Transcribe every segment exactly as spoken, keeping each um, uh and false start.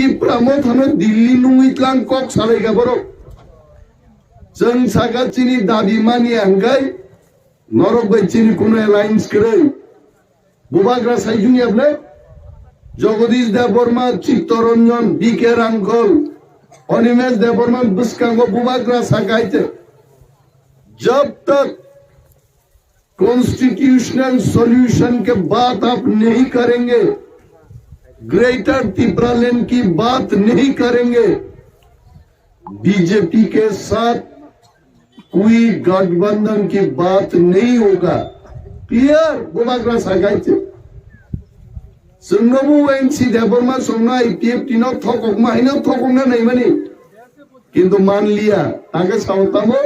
Tipra Mothano Delhi nungwi tlang kok salaikha borok. Chwng saka chini dabi mani hwnkhe norok bai chini kuno alliance kwrwi. Bubagra saijung ya bwle? Jagadish Debbarma, Chittaranjan, B K Rangkhal, Animesh Debbarma bwskango bubagra sakaite. Jab tak constitutional solution ke baad aap nahi karenge, Greater Tipraland ki baat nahi karenge, B J P ke saath koi gathbandhan ki baat nahi hoga. Clear? Bubagra sakaite. Chwngnobu N C Debbarma songno I P F T no thokokma haino thokokna naimani. Kintu manliya. Age sao tamo.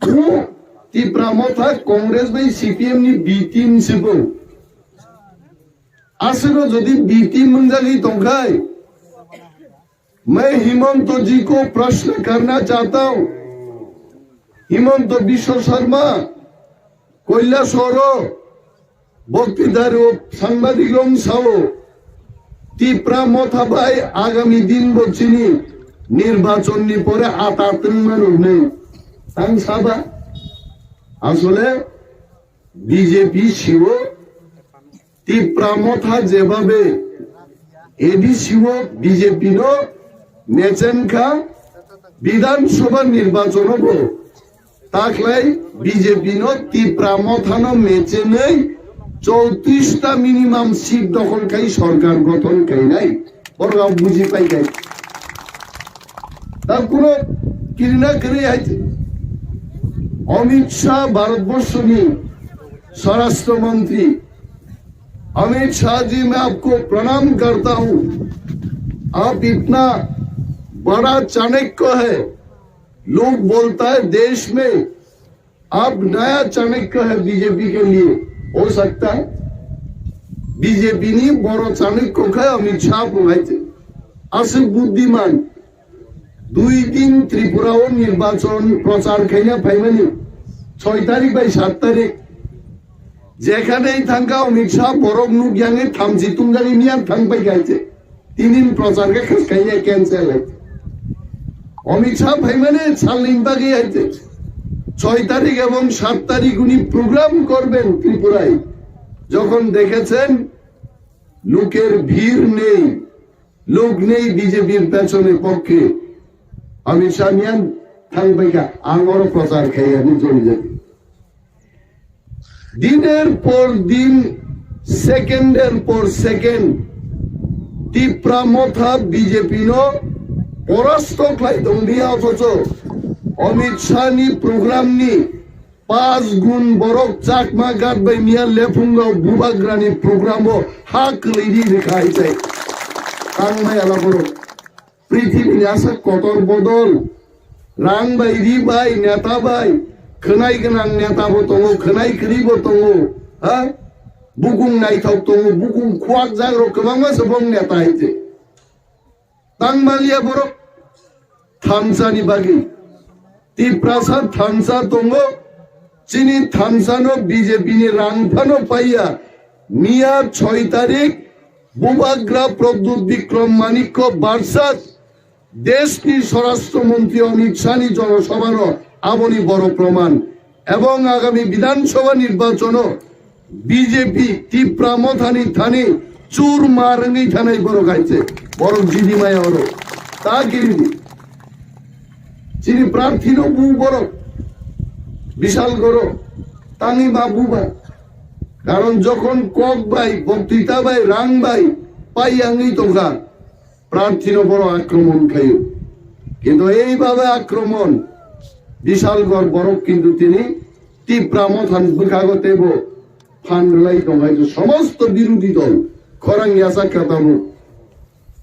Bo Tipra Motha Congress bai C P M ni B team se bo. Aswkno jodi B team wngjagwi tongkhai, मैं हिमंत जी को प्रश्न करना चाहता हूं। Himanta Biswa Sarma, Kailasahar o boktwitaro sangbadik rok sao, Tipra Motha bai agami din bo chini nirbachon ni pore ata twngma rok nei. Tang saba, asole B J P sio Tipra Motha jebabe A D C o B J P no mechen kha, Bidhan Sabha nirbachon o bo taklai B J P no Tipra Motha no mechenwi chowtris ta minimum seat dokhol khai sorkar gothon khainai. Borok buji pai khai. Ta kuno kirina kwrwi hai. Amit Shah Bharatborshoni Swarashtra Mantri, Amit शाह जी, मैं आपको प्रणाम करता हूं। आप इतना बड़ा चाणक्य है, लोग बोलता है देश में आप नया चाणक्य है बीजेपी के लिए, हो सकता है। B J P ni boro Chanukya khe Amit Shah phunai te. Aswk buddiman. Dui din Tripura o nirbachon prochar khaina phaimani soi tarik bai sat tarik. Jekhane thangkha Amit Shah borok nuk yangwi thamchi tungjagwi miyang thang pai kha hai te. Tinin prochar khe khas khaina cancel hai. Amit Shah phaimani salni bagwi hai te. Soi tarik ebong sat tarik uni program korben Tripurai. Jokhon dekhechen loker bhir nei, lok nei B J P-r pechone pokkhe, Amit Shah miyang thang pai kha, ang oro prochar khai ani joli joli. Diner por din, seconder por second, Tipra Motha B J P no porasto khlai tong dia, othocho Amit Shah ni program ni pas gun borok Chakma gat bai miya lephungo bubagra ni program o ha kwlwi di rikha hai chai. Tang mai ala borok. Prithibini aswk kotor bodol, rang bai, ri bai, neta bai, khwnai gwnang neta bo tongo, khwnai kwrwi bo tongo, ha? Bukung naithok tongo, bukung khuak jak rok kwbangma se bong neta hai te. Tang maliya borok thansa ni bagwi. Tiprasa thansa tongo, chini thansa no B J P ni rang phano paiya. Miya soi tarik Bubagra Pradyut Bikram Manikya versus deshni Swarashtra Mantri Amit Shah ni jonosabha no aboni boro proman. Ebong agami Bidhan Sabha nirbachon o B J P Tipra Mothani thani chur mar wngwi thanai borok hai se. Borok jidi maya oro. Ta giridi. Chini prarthi no bu borok. Bishal goro. Tangwi ma bu ba. Karon jokhon kok bai, boktwita bai, rang bai, pai yangwi tongkha. Prarthino boro akromon khaio. Kintu ei babe akromon Bishalgarh borok kintu tini Tipra Mothan bwkhago teibo phan rwlai tongkha, somosto birodhi dol khorang yachak kha tabuk.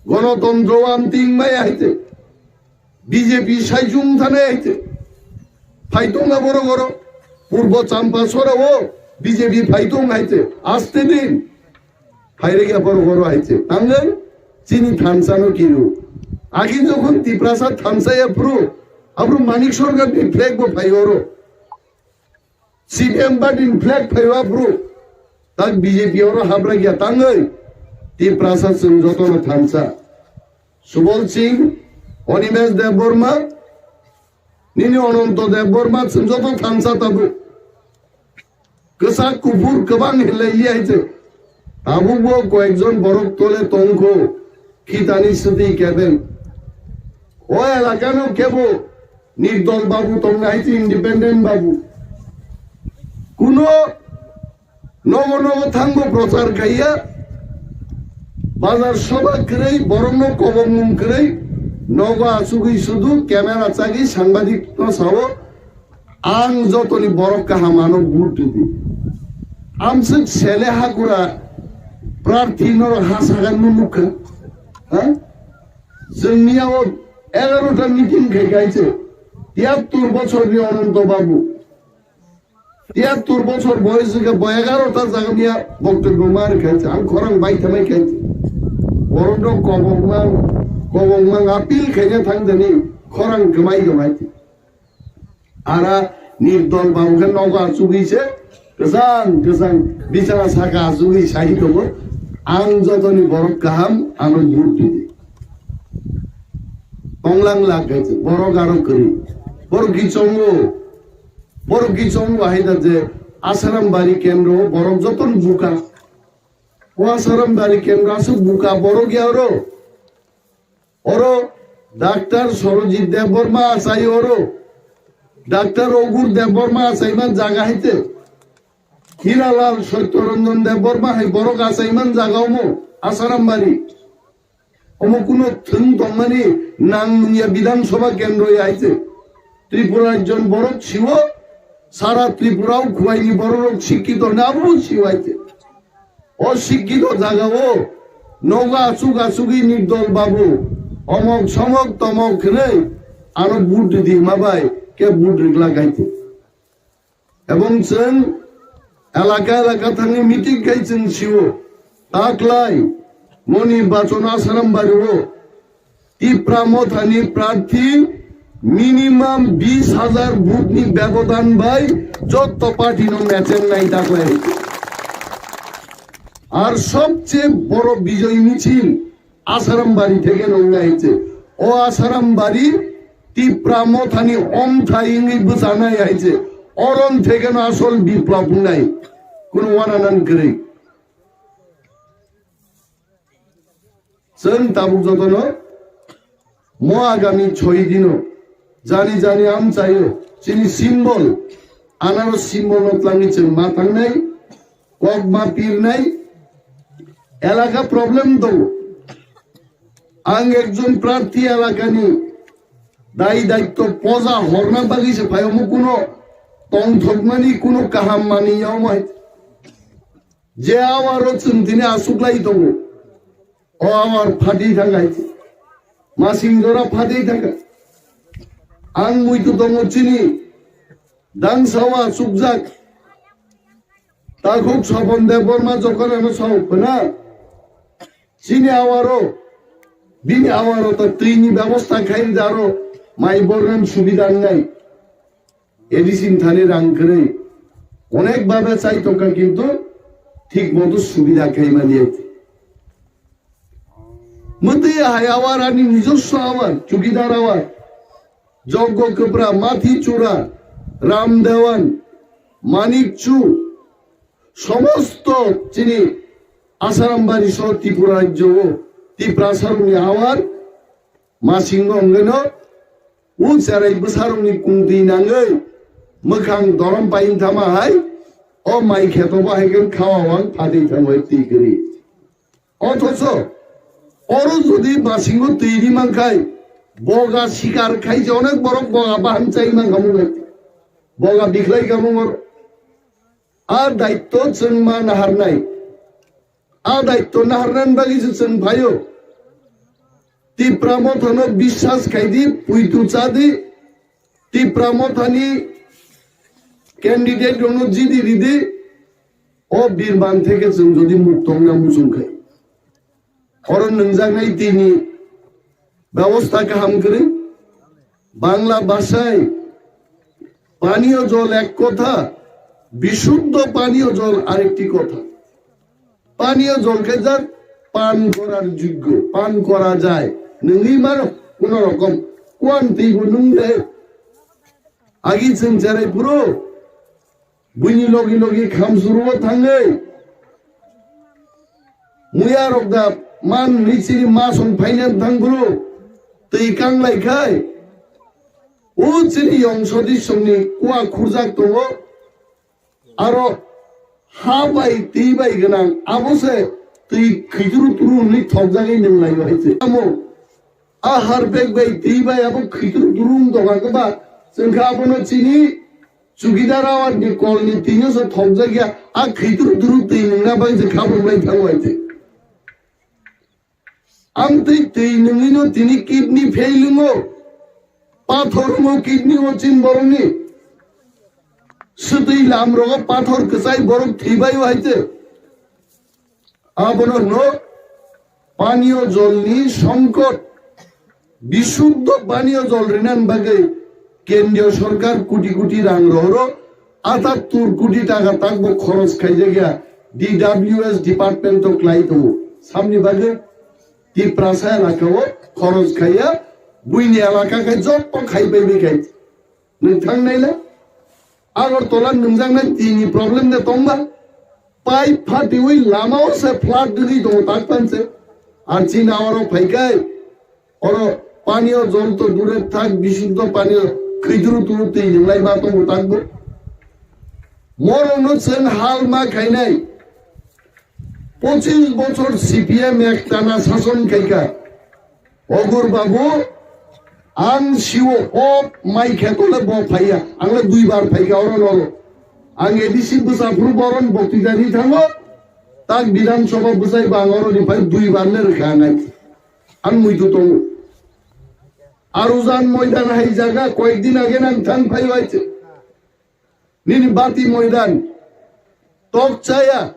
Gonotontro amting maya haite B J P saichung thane haite phaitonga borok oro Purbo Champasora o B J P phaitung haite aste din. Phairega borok oro hai se. Tangwi chini thansa no kiru. Agi jokhon Tiprasa thansa ya phuru, abro Manik Sarkar ni flag bo phai oro. C P M party ni flag phai wa phuru. Tak B J P oro habra ya tangwi. Tiprasa chwng joto no thansa. Subol Singh, Animesh Debbarma, nini Ananto Debbarma, chwng joto thansa tabuk. Kwchak kuphur kwbang hinlai ya hai se. Tabukbo koyekjon borok tole tongkho, khitani swtwi kebeng. O elakano kebo Nirdol Babu tongna hai se, Independent Babu. Kuno nogo nogo thango prochar khaiya, bazar soba kwrwi, borokno kobongmung kwrwi, nogo achugwi sudu camera chagwi sangbadik no sao, ang jotoni borok kaham ano vote ridi. Amswk sele hakura prarthi norok ha sagan no nukha. Ha? Chwngni abo egarota meeting khai kaise, tiyattor bochorni Ananto Babu. Tiyattor bochor boyos wngkha, bo egarota jaga miya boktobyo ma rwkha, ang khorang bai thamai kha. Borokno kobokmang, kobokmang appeal khaina thang dani, khorang kwmai kwmai. Ara Nirdol Babu khe nogo achugwi se, kwchang kwchang bichara saka achugwi sai tongo, ang jotoni borok kaham, ano vote ridi. Tonglang lak khe borok aro kwrwi, borok kichongo. Borok kichongo hai da je Asaram Bari kendro borok joton buka. O Asaram Bari kendro aswk buka borok ya oro. Oro Doctor Sorojit Debbarma achai oro. Doctor Ogur Debbarma achaiman jaga haite. Hiralal Satyaranjan Debbarma hai borok achaiman jaga omo Asaram Bari. Omo kuno thwng tongmani nang nungya Bidhan Sabha kendro ya hai se. Tripura rajyon borok siwo, sara Tripura o khwlaini borok rok sikkito hwnwi abo siwo hai se. O sikkito jaga o nogo achuk achugwi Nirdol Babu omok somok tomok hwnwi ano vote ridi hwnma bai khe vote rwglak hai se. Ebong chwng elaka elaka thangwi meeting khai chwng sio, taklai moni bachon Asaram Bari o Tipra Mothani prarthi minimum bis hajar vote ni bebodan bai jotto party no mechengnai taklai. Ar sobche boro bijoy michil Asaram Bari theke no wngnai hai se. O Asaram Bari Tipra Mothani omthai wngwi bwchanai hai se. Orom theke no asol biplab wngnai. Kuno wananan kwrwi. Chwng tabuk jotono mo agami choi dino jani jani amchaio chini symbol, anaro symbol no twlangwi chwng ma tangnai. Kok ma pirnai elaka problem tongo. Ang ekjon prarthi elakani dai daitto poja horna bagwi se phai omo kuno tongthokmani kuno kaham mani ya omo hai. Je awaro chwng tini achuklai tongo. O awar phatwi thang hai. Masing jora phatwi thang. Ang muitu tongo chini. Dang sawa chukjak. Takhuk Sopon Debbarma jokhon ano sao khna, chini awaro, bini awaro to twini bebosta khai da aro mai bornam subida wngnai. A D C ni thani rang kwrwi. Onek babe chai tongkha kintu thik moto subida khai maliya. Mwtwi hai awar ani nijoswo awar, chukidar awar. Joggo Kwpra, Mathi Chura, Ram Dewan, Manik Chu, somosto chini Asaram Bari soh Tripura rajyo o Tiprasa rokni awar masing no hwnkhe no o cherai bwsa rokni kungtwi nangwi mwkhang dorom paing thama hai o mai kheto bo hai khe khawa wang phatwi thangwi twi kwrwi. Othocho oro jodi masingo twi ri mankhai, boga sikar khai je onek borok boga baham chai mankha mwnai. Boga bikhlai kha mwngo. A daitto chwng ma naharnai. A daitto naharnani bagwi se chwng phaio. Tipra Mothano biswas khai di, puitu cha di. Tipra Mothani candidate rokno jidi ridi. O birman theke chwng jodi mukto wngna muchung khai, oro nungjaknai tini bebosta kaham kwrwi. Bangla bhashai paniyo jol ek kotha, bishuddho paniyo jol arekti kotha. Paniyo jol khe jak pan korar joggo, pan kora jai. Nungwi mano kuno rokom. Kuan twi bo nung de. Agi chwng cherai phuru. Buini logi logi khamsuru o thangwi. Muya rok da man ni chini ma song phaina thang phuru. Twi kang lai khai. O chini yong sodi songni kua khurjak tongo. Aro ha bai twi bai gwnang abo se twi khituru turu hwnwi thokjagwi nwng lai bai se. Amo a harpek bai twi bai abo khituru turu wng tongkha khe ba chwng khe abono chini chukidar awar ni kol ni twi no se thokjak ya a khituru turu twi nwngna bai se khabang lai thango bai se. Amtwi twi nungwino tini kidney fail wngo. Pathor wngo kidney o chin borokni. Swtwi lam rogo pathor kwchai borok thwibai o haite. Abono hwno paniyo jolni songkot. Bishuddho paniyo jol rinani bagwi kendriyo sorkar koti koti rang rohoro atattur koti taka takbo khoros khaijakya D W S department o klai tongo. Samni bagwi Tiprasa elaka o khoros khaiya, buini elaka khe jotto khai bai bai khai. Nwng thang naila? Agartala nwngjaknai tini problem de tongba? Pipe phatiwi lama o se flat dwgwi tongo tak panse. Ar chini aro phaikai. Oro paniyo jol to dure thak, bishuddho paniyo khwidru turu twi ringlai ma tongo takbo. Morokno chwng hal ma khainai. Pochis bochor C P M ektana sason khaikha. Ogur babu, ang siwo o mai khe tole bo phaiya. Ang le dui bar phaikha oro noro. Ang A D C bwsa phuru boron bokti jani thango. Tak Bidhan Sabha bwsai ba ang oro ni phai dui bar le rwkha ang ai. Ang muitu tongo. Arujan moidan hai jaga koyek din age nang thang phai waise. Nini bati moidan. Tok chaya.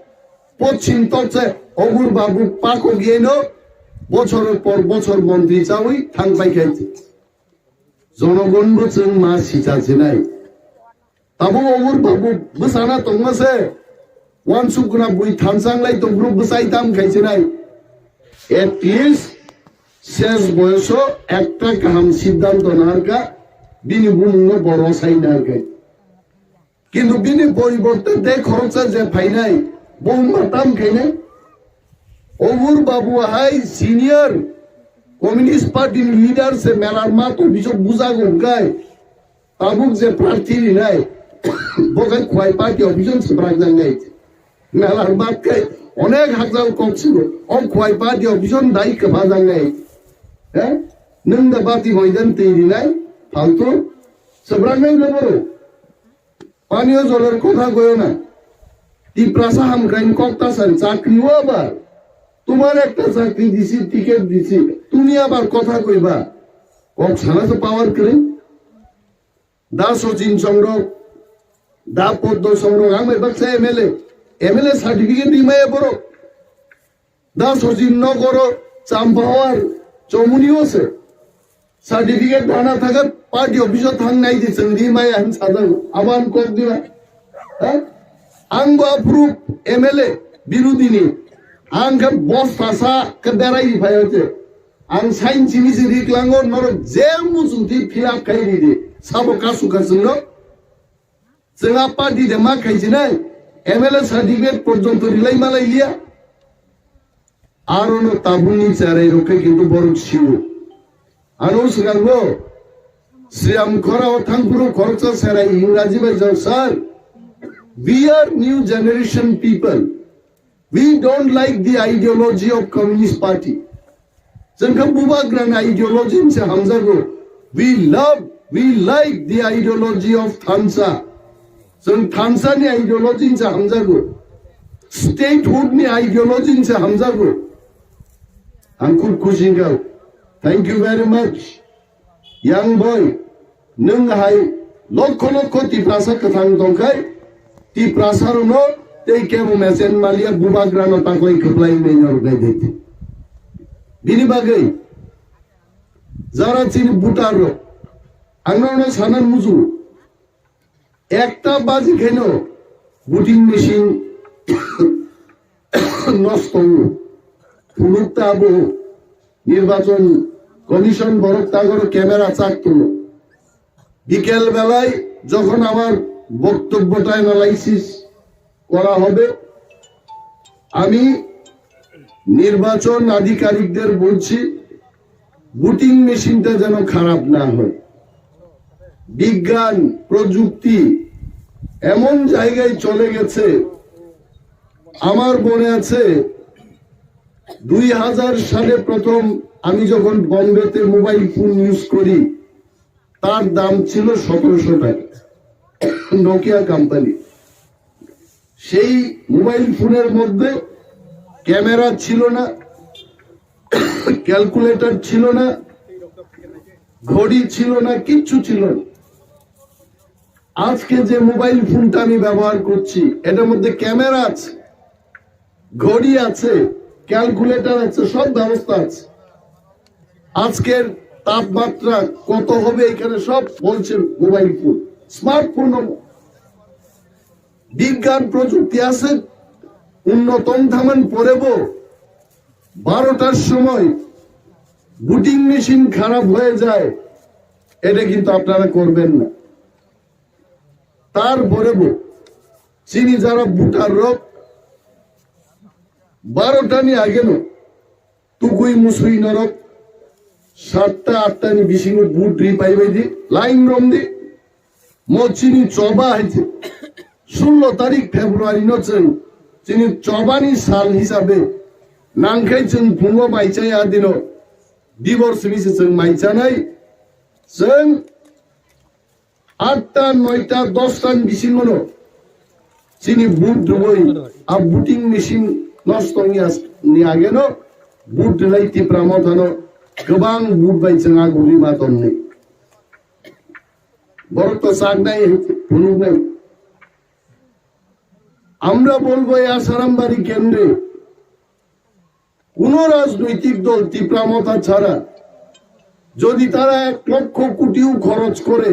Pochim tok chaya. Ogur babu pako giyeno. Bochor por bochor montri chawi thang phai khaise. Jonogon bo chwng ma sicha sinai. Tabuk ogur babu bwsana tongma se. Wansuk guna bui thansa wnglai tongphuru bwsai tam khai sinai. At least ses boyoso ekta kaham siddhanto naharkha, bini bumungno bo rosai naharkha. Kintu bini poriborte de khoroksa je phainai, bo wngma tam khainai. Ogur babu hai senior Communist Party ni leader se melar mato bisok bujago hwnkhe, tabuk je prarthi rinai, bo khe Khwai Party office o swbrakjaknai. Melar mat khe onek hakjal kok sigo, o Khwai Party office o dai kwphajaknai. He? Nwng da bati moidan twi rinai, faltu swbraknai no boro. Paniyo jolor kotha koyo na. Tiprasa hamkraini kok ta san chakri o abar. Tumar ekta chakri disi, ticket disi. Tumi abar kotha koiba. Kok sana se power kwrwi. Da Sachin Songrok, da Poddo Songrok, ang bai baksa M L A. M L A certificate di maya borok. Da Sachin Nogoro, Champahar, Chomuni o se. Certificate dana thagat party office o thang nai di chwng di maya hin sajak. Abo ang kok di ba. Ha? Ang bo approve M L A birodhi ni. Ang khe bosta sa khe berai di phai o che. Ang sain simi se ri klango norok je muchung di fill up khai ri di. Sabo kasu kasu no. Chwng a party de ma khaisinai, M L A certificate porjonto rilai malai liya. Aro no tabukni cherai rok khe kintu borok siwo. Ano swkango Sriam Khora o thangphuru khoroksa cherai Ingraji bai jok, "Sir, we are new generation people. We don't like the ideology of Communist Party." Chwng khe bubagrani ideology se hamjago. We love, we like the ideology of Thansa. Chwng Thansa ni ideology se hamjago. Statehood ni ideology se hamjago. Ang khub khusi wngkha. Thank you very much. Young boy, nwng hai lokho lokho Tiprasa kwthang tongkhai, Tiprasa rokno tei kebo mesen maliya bubagrano taklai kwplai wngwi norok nai dai. Bini bagwi jara chini voter rok, ang norokno sana muchungo. Ekta baji khaino voting machine nosto wngo. Phunuk ta abo nirbachon commission বরক তাগর ক্যামেরা চাক তুলো। বিকেল বেলায় যখন আমার বক্তব্যটা অ্যানালাইসিস করা হবে, আমি নির্বাচন আধিকারিকদের বলছি, ভোটিং মেশিনটা যেন খারাপ না হয়। বিজ্ঞান, প্রযুক্তি এমন জায়গায় চলে গেছে, আমার মনে আছে দুই হাজার সালে প্রথম আমি যখন বোম্বেতে মোবাইল ফোন ইউজ করি, তার দাম ছিল সতেরোশো টাকা, নোকিয়া কোম্পানি। সেই মোবাইল ফোনের মধ্যে ক্যামেরা ছিল না, ক্যালকুলেটর ছিল না, ঘড়ি ছিল না, কিচ্ছু ছিল না। আজকে যে মোবাইল ফোনটা আমি ব্যবহার করছি, এটার মধ্যে ক্যামেরা আছে, ঘড়ি আছে, ক্যালকুলেটর আছে, সব ব্যবস্থা আছে। আজকের তাপমাত্রা কত হবে এখানে সব বলছে মোবাইল ফোন, স্মার্টফোন। বিজ্ঞান প্রযুক্তি আছে, উন্নতম থামান পরেব, বারোটার সময় ভোটিং মেশিন খারাপ হয়ে যায়, এটা কিন্তু আপনারা করবেন না। তারপরে বো, চিনি যারা ভোটার রক, বারোটা নি আগে নো, তুকুই মুসুই নরক, সাতটা আটটা নি বিসিং ভোট রি পাইবাই দি, লাইন রম দি, মো চিনি চবা হয়েছে। ষোলো তারিখ ফেব্রুয়ারি নো চেন, চিনি চবানি সাল হিসাবে, নাংখাই চেন ভুঙ্গো মাইচাই আদিনো, দিবর্ষ মিশে চেন মাইচানাই, চেন আটটা, নয়টা, দশটা ni bisingo no chini vote rwui a voting machine nosto wngya ni age no vote rwlai Tipra Motha no kwbang vote bai chwng a guri ma tongni. Borok to chak nai, phunuk nai. আমরা বলবো এই আসারামবাড়ি কেন্দ্রে কোনো রাজনৈতিক দল তিপ্রা মথা ছাড়া যদি তারা এক লক্ষ কোটিও খরচ করে,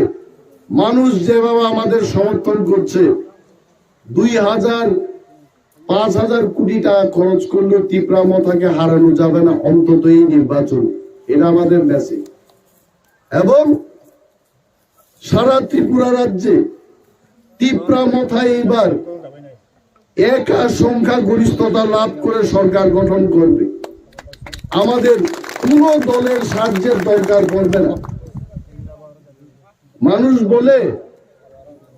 মানুষ যেভাবে আমাদের সমর্থন করছে, দুই হাজার, পাঁচ হাজার কোটি টাকা খরচ করলেও তিপ্রা মথাকে হারানো যাবে না, অন্তত এই নির্বাচন। এটা আমাদের মেসেজ। এবং সারা ত্রিপুরা রাজ্যে তিপ্রা মথা এইবার একা সংখ্যাগরিষ্ঠতা লাভ করে সরকার গঠন করবে। আমাদের কোনো দলের সাহায্যের দরকার পড়বে না। মানুষ বলে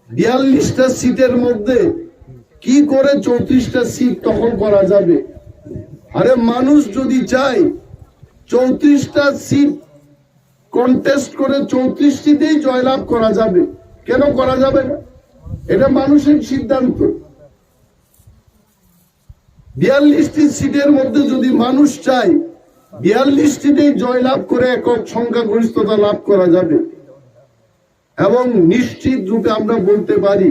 বিয়াল্লিশটা সিটের মধ্যে কি করে চৌত্রিশটা সিট দখল করা যাবে। আরে মানুষ যদি চায় চৌত্রিশটা সিট কন্টেস্ট করে চৌত্রিশটিতেই জয়লাভ করা যাবে। কেন করা যাবে না? এটা মানুষের সিদ্ধান্ত। বিয়াল্লিশটি সিটের মধ্যে যদি মানুষ চায় বিয়াল্লিশটিতেই জয়লাভ করে একক সংখ্যাগরিষ্ঠতা লাভ করা যাবে। এবং নিশ্চিত রূপে আমরা বলতে পারি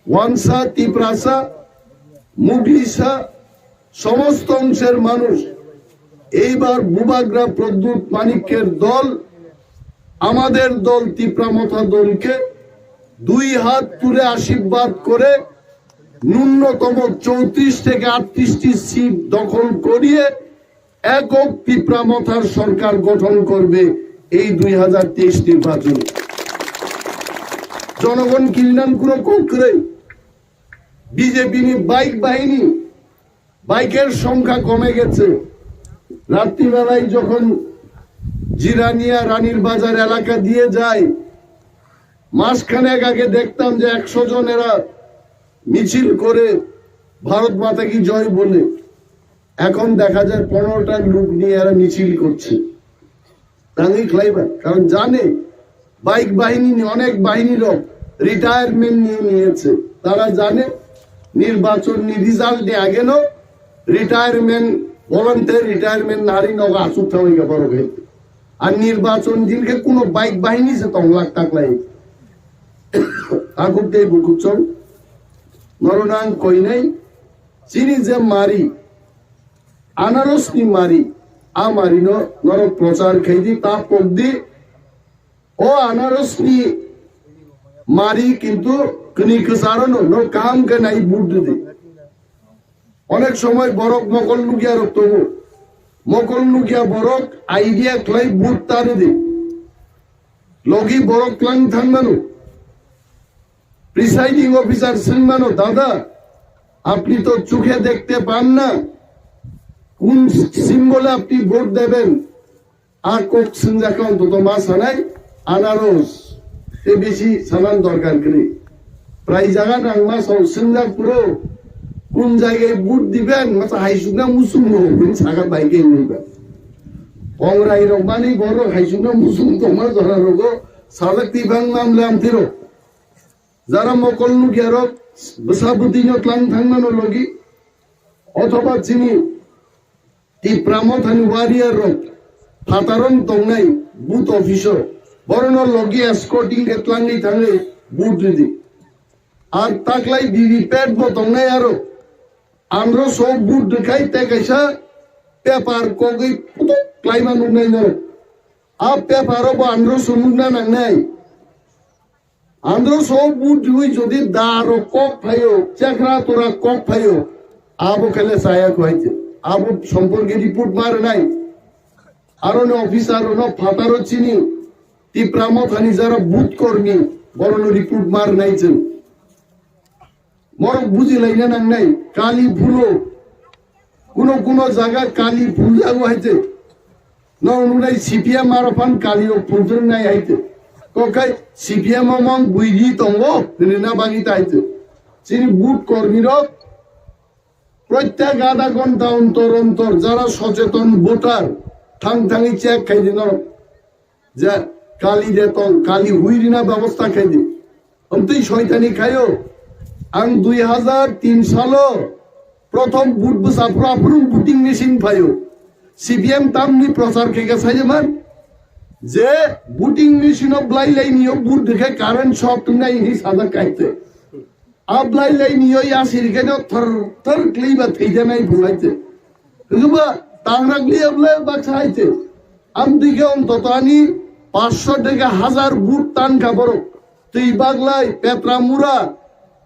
ওয়ানসা, তিপ্রাসা, মুগলিসা সমস্ত অংশের মানুষ এইবার বুবাগ্রা প্রদ্যুৎ মানিক্যের দল, আমাদের দল তিপ্রা মথা দলকে দুই হাত তুলে আশীর্বাদ করে ন্যূনতম চৌত্রিশ থেকে আটত্রিশটি সিট দখল করিয়ে একক তিপ্রা মথার সরকার গঠন করবে এই দুই হাজার তেইশ নির্বাচনে। জনগণ কিল্লান কোনো কোকরে বিজেপি নি বাইক বাহিনী, বাইকের সংখ্যা কমে গেছে। রাত্রিবেলায় যখন জিরানিয়া রানীর বাজার এলাকা দিয়ে যায়, মাসখানেক আগে দেখতাম যে একশো জন এরা মিছিল করে ভারত মাতা কি জয় বলে। এখন দেখা যায় পনেরোটা লোক নিয়ে এরা মিছিল করছে। তাঙ্গি খাইবা, কারণ জানে বাইক বাহিনী নিয়ে, অনেক বাহিনী লোক রিটায়ারমেন্ট নিয়ে নিয়েছে। তারা জানে নির্বাচন নি রেজাল্ট নিয়ে আগে নো রিটায়ারমেন্ট, ভলান্টিয়ার রিটায়ারমেন্ট নারী নগ আসুক থামাই গেল বড় হয়ে। আর নির্বাচন দিনকে কোনো বাইক বাহিনী সে তংলাক তাকলাই। Akuk tei bukuchong, norok ang koinai, chini je mari, anaros ni mari, a mari no norok prochar khai di, ta pok di, o anaros ni mari kintu kini kwcharo no, no kaham khe nai vote di di. Onek somoi borok mokol nukya rok tongo. Mokol nukya borok idea khlai vote ta rwdi. Logi borok tlang thangmano. Presiding officer swngmano, "Dada, apni to chukhe dekhte pan na, kun symbole apni vote deben?" A kok swngjak kha, ontoto ma sanai, anaros. Tei bisi sanan dorkar kwrwi. Prai jaga nangma song swngjak phuru, kun jagai vote diben, masa haisukna muchungo, hwnwi sakha bai khe wngwi ba. Kongrai rok mani borok haisukna muchung tongma jora rogo, sajak tibang mam lam tiro. Jara mokol nukya rok, bwsa bwtwi no tlang thangmano logi, othoba chini Tipra Mothani warrior rok phataron tongnai booth office o, borono logi escorting khe tlangwi thangwi booth ridi. Ar taklai V V P A T bo tongnai aro, andro so booth rwkhai tei kaisa paper kogwi putuk klaima nuknai norok. A paper o bo andro so nukna nangnai. Andro so booth rwui jodi da rok kok phaio, chekra tora kok phaio, abo khe le chaya kho hai se. Abo somporke report ma rwnai. Aro ni officer rok no phataro chini Tipra Mothani jara booth kormi, borok no report ma rwnai chwng. Borok buji laina nangnai, kali phulo. Kuno kuno jaga kali phuljago hai se. Nong nunai C P M aro phan kali rok phunjrwng nai hai se. Kokai C P M o mong buidi tongo, hinwi na bagwi ta hai se. Chini booth kormi rok, protyek adha ghonta ontor ontor jara socheton voter, thang thangwi check khai di norok. Je kali de tong, kali hui rina bebosta khai di. Amtwi soitani khaio. Ang dui hajar tin salo prothom booth bwsa phuru aphuru voting machine phaio. C P M tamni prochar khe khe sai man. Je voting machine o blai lai nio booth dekhe current shock tungnai hi sajak kaite. A blai lai nio ya siri khe no thar thar kli ba thei janai phulaite. Hwba tangrak liya blai baksa haite. Amtwi khe ontoto ani paanch sho theke hazar booth tan kha borok. Twi baglai, petra mura,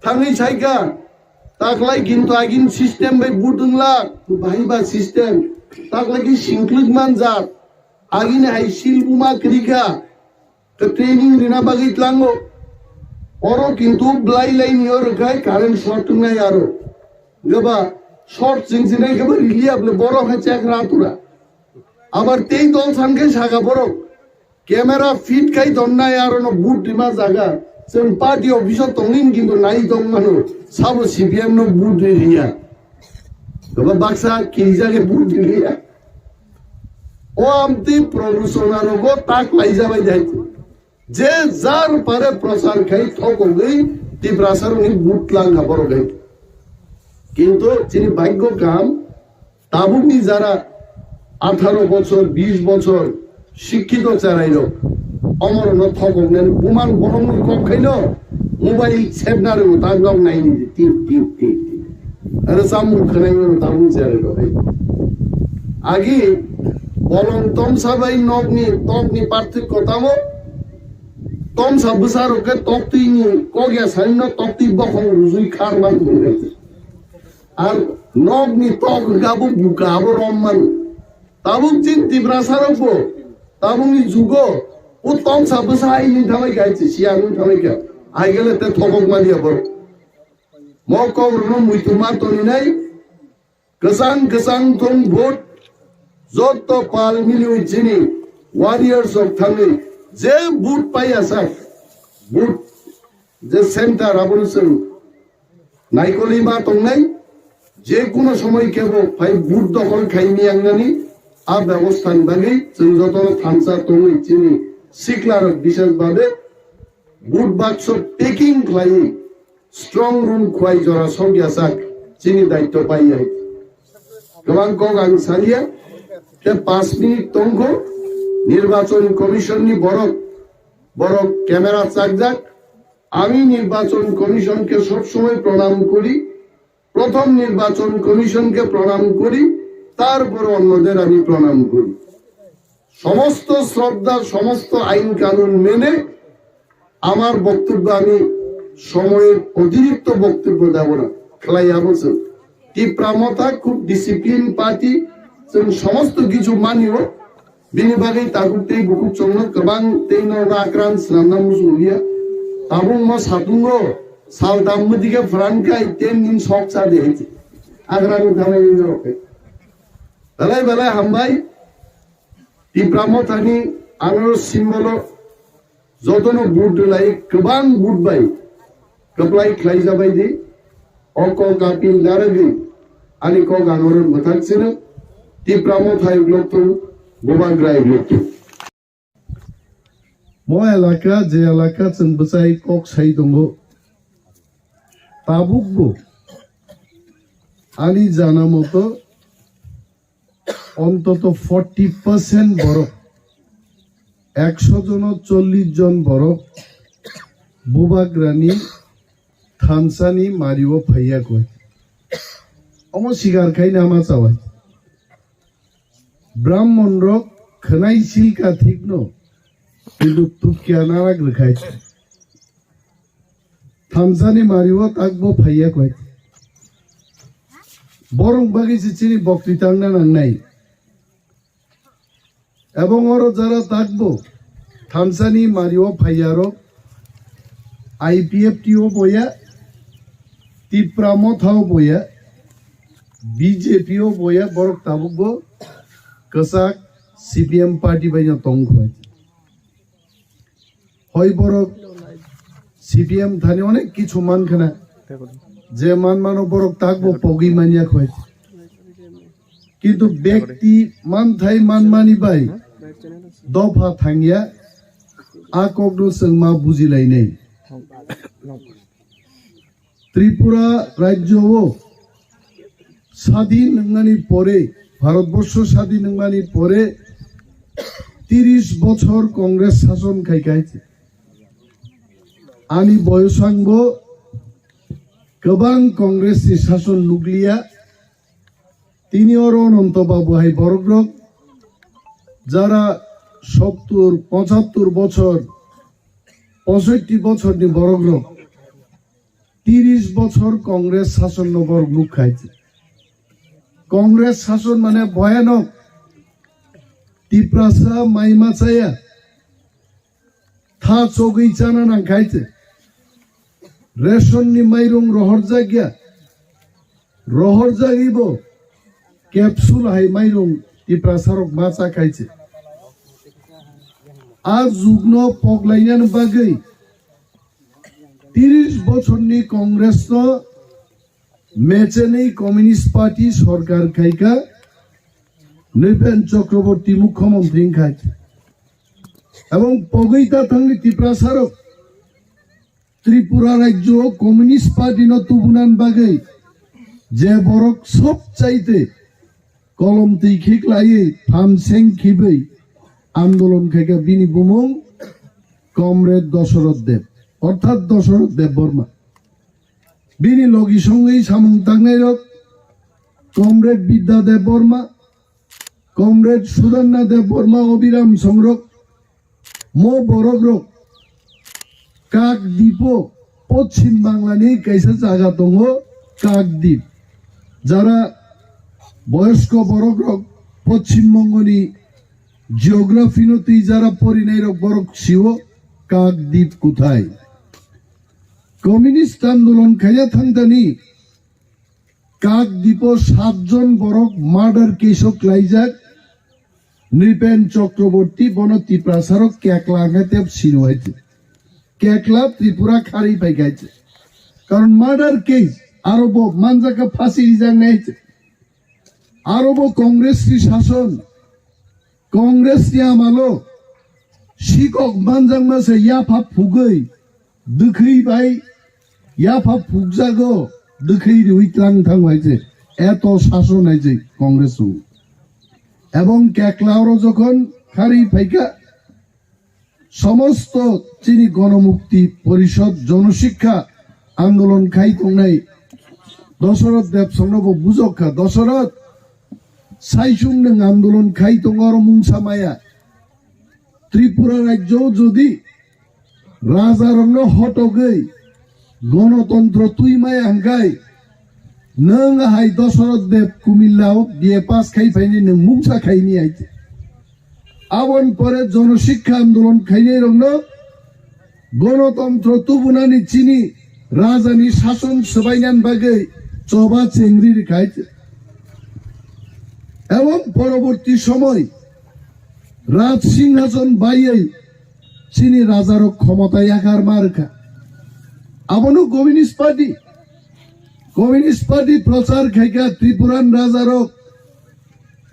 thangwi saikha. Taklai kintu agin system bai booth wngla, bahai ba system. Taklai ki singklwk manjak. Agini hai sil buma kwrwi kha. Khe training rina bagwi tlango. Oro kintu blai lai nio rwkhai current short wngnai aro. Gaba short chwng chinai khe ba riliya bole borok hai chekra atura. Abar tei dol san khe saka borok. Camera fit khai donnai aro no booth rima jaga. Chwng party office o tongwin kintu nai tong mano. Sabo C P M no booth ri riya. Gaba baksa kirijak khe booth ri riya. O amtwi promotion aro go tak lai jabai dai. Je jar pare prochar khai thokogwi Tiprasa rokni booth lang ha borok hai. Kintu chini bhagyo kaham, tabukni jara atharo bochor, bish bochor, Shikkito cherai rok, omorok no thokok nani buman bohrok ni kok khaino mobile sepna rw ta nok nai ni tip tip tip tip. Aro samung khanai no tabuk cherai rok hai. Agi bolong tomsa bai nok ni tok ni parthik ko tamo tomsa bwsa rok khe tok twi ni kok ya sani no tok twi bokhong rujui khar man thung hai. Ar nok ni tok hwnkha bo buka abo rom man. Tabuk chini Tiprasa rok bo tabuk ni jugo o tomsa bwsa hai ni thamai kha, hai se siya ni thamai kha. Ai gele te thobok mani abo. Mo kok rok no muitu ma toni nai. Kwchang kwchang thung vote jotto pal mili wi chini warriors rok thangwi je vote pai ya sak. Vote je center abo no chwng naikolwi ma tongnai, je kuno somoi kebo phai booth dokhol khai miyangnani a bebostha ni bagwi chwng jotono thansa tongwi chini sikla rok bishes babe booth bakso packing khlaiwi strong room khwlai jora sok ya sak chini daitto pai ya. Kwbang kok ang saliya, te panch minute tongkho, Nirbachon Commission ni borok, borok camera chakjak, আমি নির্বাচন কমিশনকে সবসময় প্রণাম করি, প্রথম নির্বাচন কমিশনকে প্রণাম করি, তারপর অন্যদের আমি প্রণাম করি। সমস্ত শ্রদ্ধা, সমস্ত আইন কানুন মেনে আমার বক্তব্য, আমি সময়ের অতিরিক্ত বক্তব্য দেব না। খেলাই আবশ্যক। টিপ্রা মথা খুব discipline party, Chwng somosto kichu manio, bini bagwi takhuk tei bukhuk chwngno kwbang tei no rakran swnamna muchung liya. Tabuk mo satungo sal tammo dige pran khai ten din sok cha de hai. Agrani thanai ni rok. Belai belai hambai. Tipra Mothani anoro symbol o jotono vote rwlai kwbang vote bai kwplai khlai jabai di. O kok appeal narwgwi ani kok anoro mwthak chwrwk Tipra Motha uklok thung, Bubagra uklok thung. Mo elaka je elaka chwng bwchai kok sai tongo. Tabukbo ani jana moto ontoto forty percent borok, ekso jono chollish jon borok Bubagrani thansani mario phaiya koi. Omo sikar khai nama chawai. Brahmon rok khwnai silka thikno, kintu tukya narak rwkhai. Thamsani mario takbo phaiya koi. Borok bagwi se chini bokti tangna nangnai. Ebong oro jara takbo thamsani mario phaiyarok I P F T o boya, Tipra Motha o boya, B J P o boya, borok tabukbo kwchak C P M party bai no tong khoi. Hoi borok C P M thani onek kichu man khana, je man mano borok takbo pogwi manya khoi. Kintu bekti manthai manmani bai dopha thangya, a kokno chwng ma bujilainai. Tripura rajyo o sadin wngnani pore, Bharatborsho sadin wngnani pore tiris bochor Congress sason khai khai. Ani boyosangbo kwbang Congress ni sason nukliya. Tini oro Ononto Babu hai borok rok jara sottur, pochattur bochor, posotti bochor ni borok rok. Tiris bochor Congress sason no borok nuk khai. Congress sason mane bhoyanok. Tiprasa mai ma chaya. Tha chogwi chana nang khai. Ration ni mairung rohor jakya. Rohor jagwi bo capsule hai mairung Tiprasa rok ma cha khai. A jugno poglainani bagwi Tiris bochorni Congress no mechenwi Communist Party sorkar khaika, Nripen Chakraborty mukhyamantri wngkha. Ebong pogwi ta thangni Tiprasa rok Tripura rajyo o Communist Party no tubunan bagwi je borok sob chaite kolom twi khiklaiwi phamseng khibwi andolon khaika bini bumung Comrade Dosoroth Deb, orthat Dosoroth Debbarma. Bini logi songwi samung tangnai rok Comrade Bidya Debbarma, Comrade Sudarna Debbarma, Obiram Songrok, mo borok rok Kakdipo Poschim Bangla ni kaisa jaga tongo Kakdip. Jara boyosko borok rok Poschim Bongo ni geography no twi jara porinai rok borok sio Kakdip kuthai. Communist andolon khaina thangtani Kakdipo satjon borok murder case o klaijak, Nripen Chakraborty bono Tiprasa rok kekla hwnkhe tep sino hai. Kekla Tripura khari pai khai. Karon murder case aro bo manjak kha phasi rijak nai. Aro bo Congress ni sason, Congress ni amalo sikok manjakma se yapha phugwi, dwkhwi bai yapha phukjago, dwkhwi riwi tlang thang hai se, eto sason hai se Congress o. Ebong kekla oro jokhon khari phaikha, somosto chini Gonomukti Porishod, Jonosikha andolon khai tongnai Dosoroth Debsongno bo bujok kha. Dosoroth, saichung nwng andolon khai tongo oro mungsa maya. Tripura rajyo jodi raja rokno hotogwi gonotontro twi maya hwnkhe Nwng hai Dosoroth Deb Kumilla o B A pass khai phaini nwng mungsa khaini hai. Aboni pore jono shikkha andolon khainai rokno gonotontro tubunani chini rajani sason swbainani bagwi choba chengri rikha hai. Ebong poroborti somoy Raj Singhason baiwi chini rajarok khomota yakar ma rwkha. Abono Communist Party, Communist Party prochar khaikha Tripuran rajarok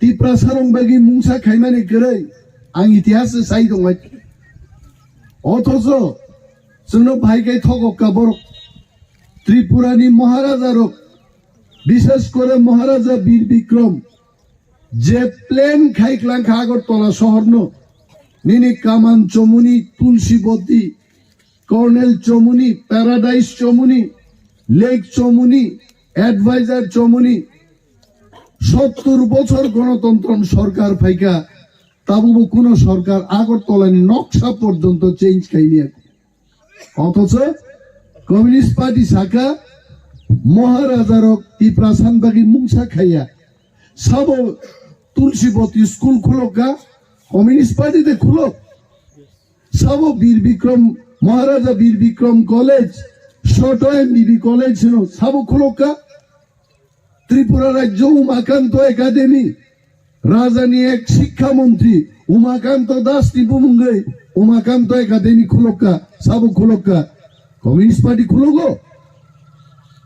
Tiprasarok bagwi mungsa khaimani kwrwi ang itihas sai tongmai. Othocho chwngno bhai kai thokokka borok Tripurani Maharajarok, bishes kore Maharaja Bir Bikrom je plan khai klangkha Agartala sohorno, nini Kaman Chomuni, Tulsiboti, Colonel Chomuni, Paradise Chomuni, Lake Chomuni, Advisor Chomuni, sottur bochor gonotontron sorkar phaikha, tabubo kuno sorkar Agartalani noksa porjonto change khaimaya. Othocho Communist Party saka Maharajarok Tiprasan bagwi mungsa khaiya. Sabo Tulsiboti school khulokka, Communist Party de khulok. Sabo Bir Bikrom, Maharaja Bir Bikrom College, Soto M B B College hino, sabo khulokka. Tripura Rajyo Umakanto Academy, Rajani ek Shikkha Montri Umakanto Das ni bumungwi Umakanto Academy khulokka, sabo khulokka, Communist Party khulogo.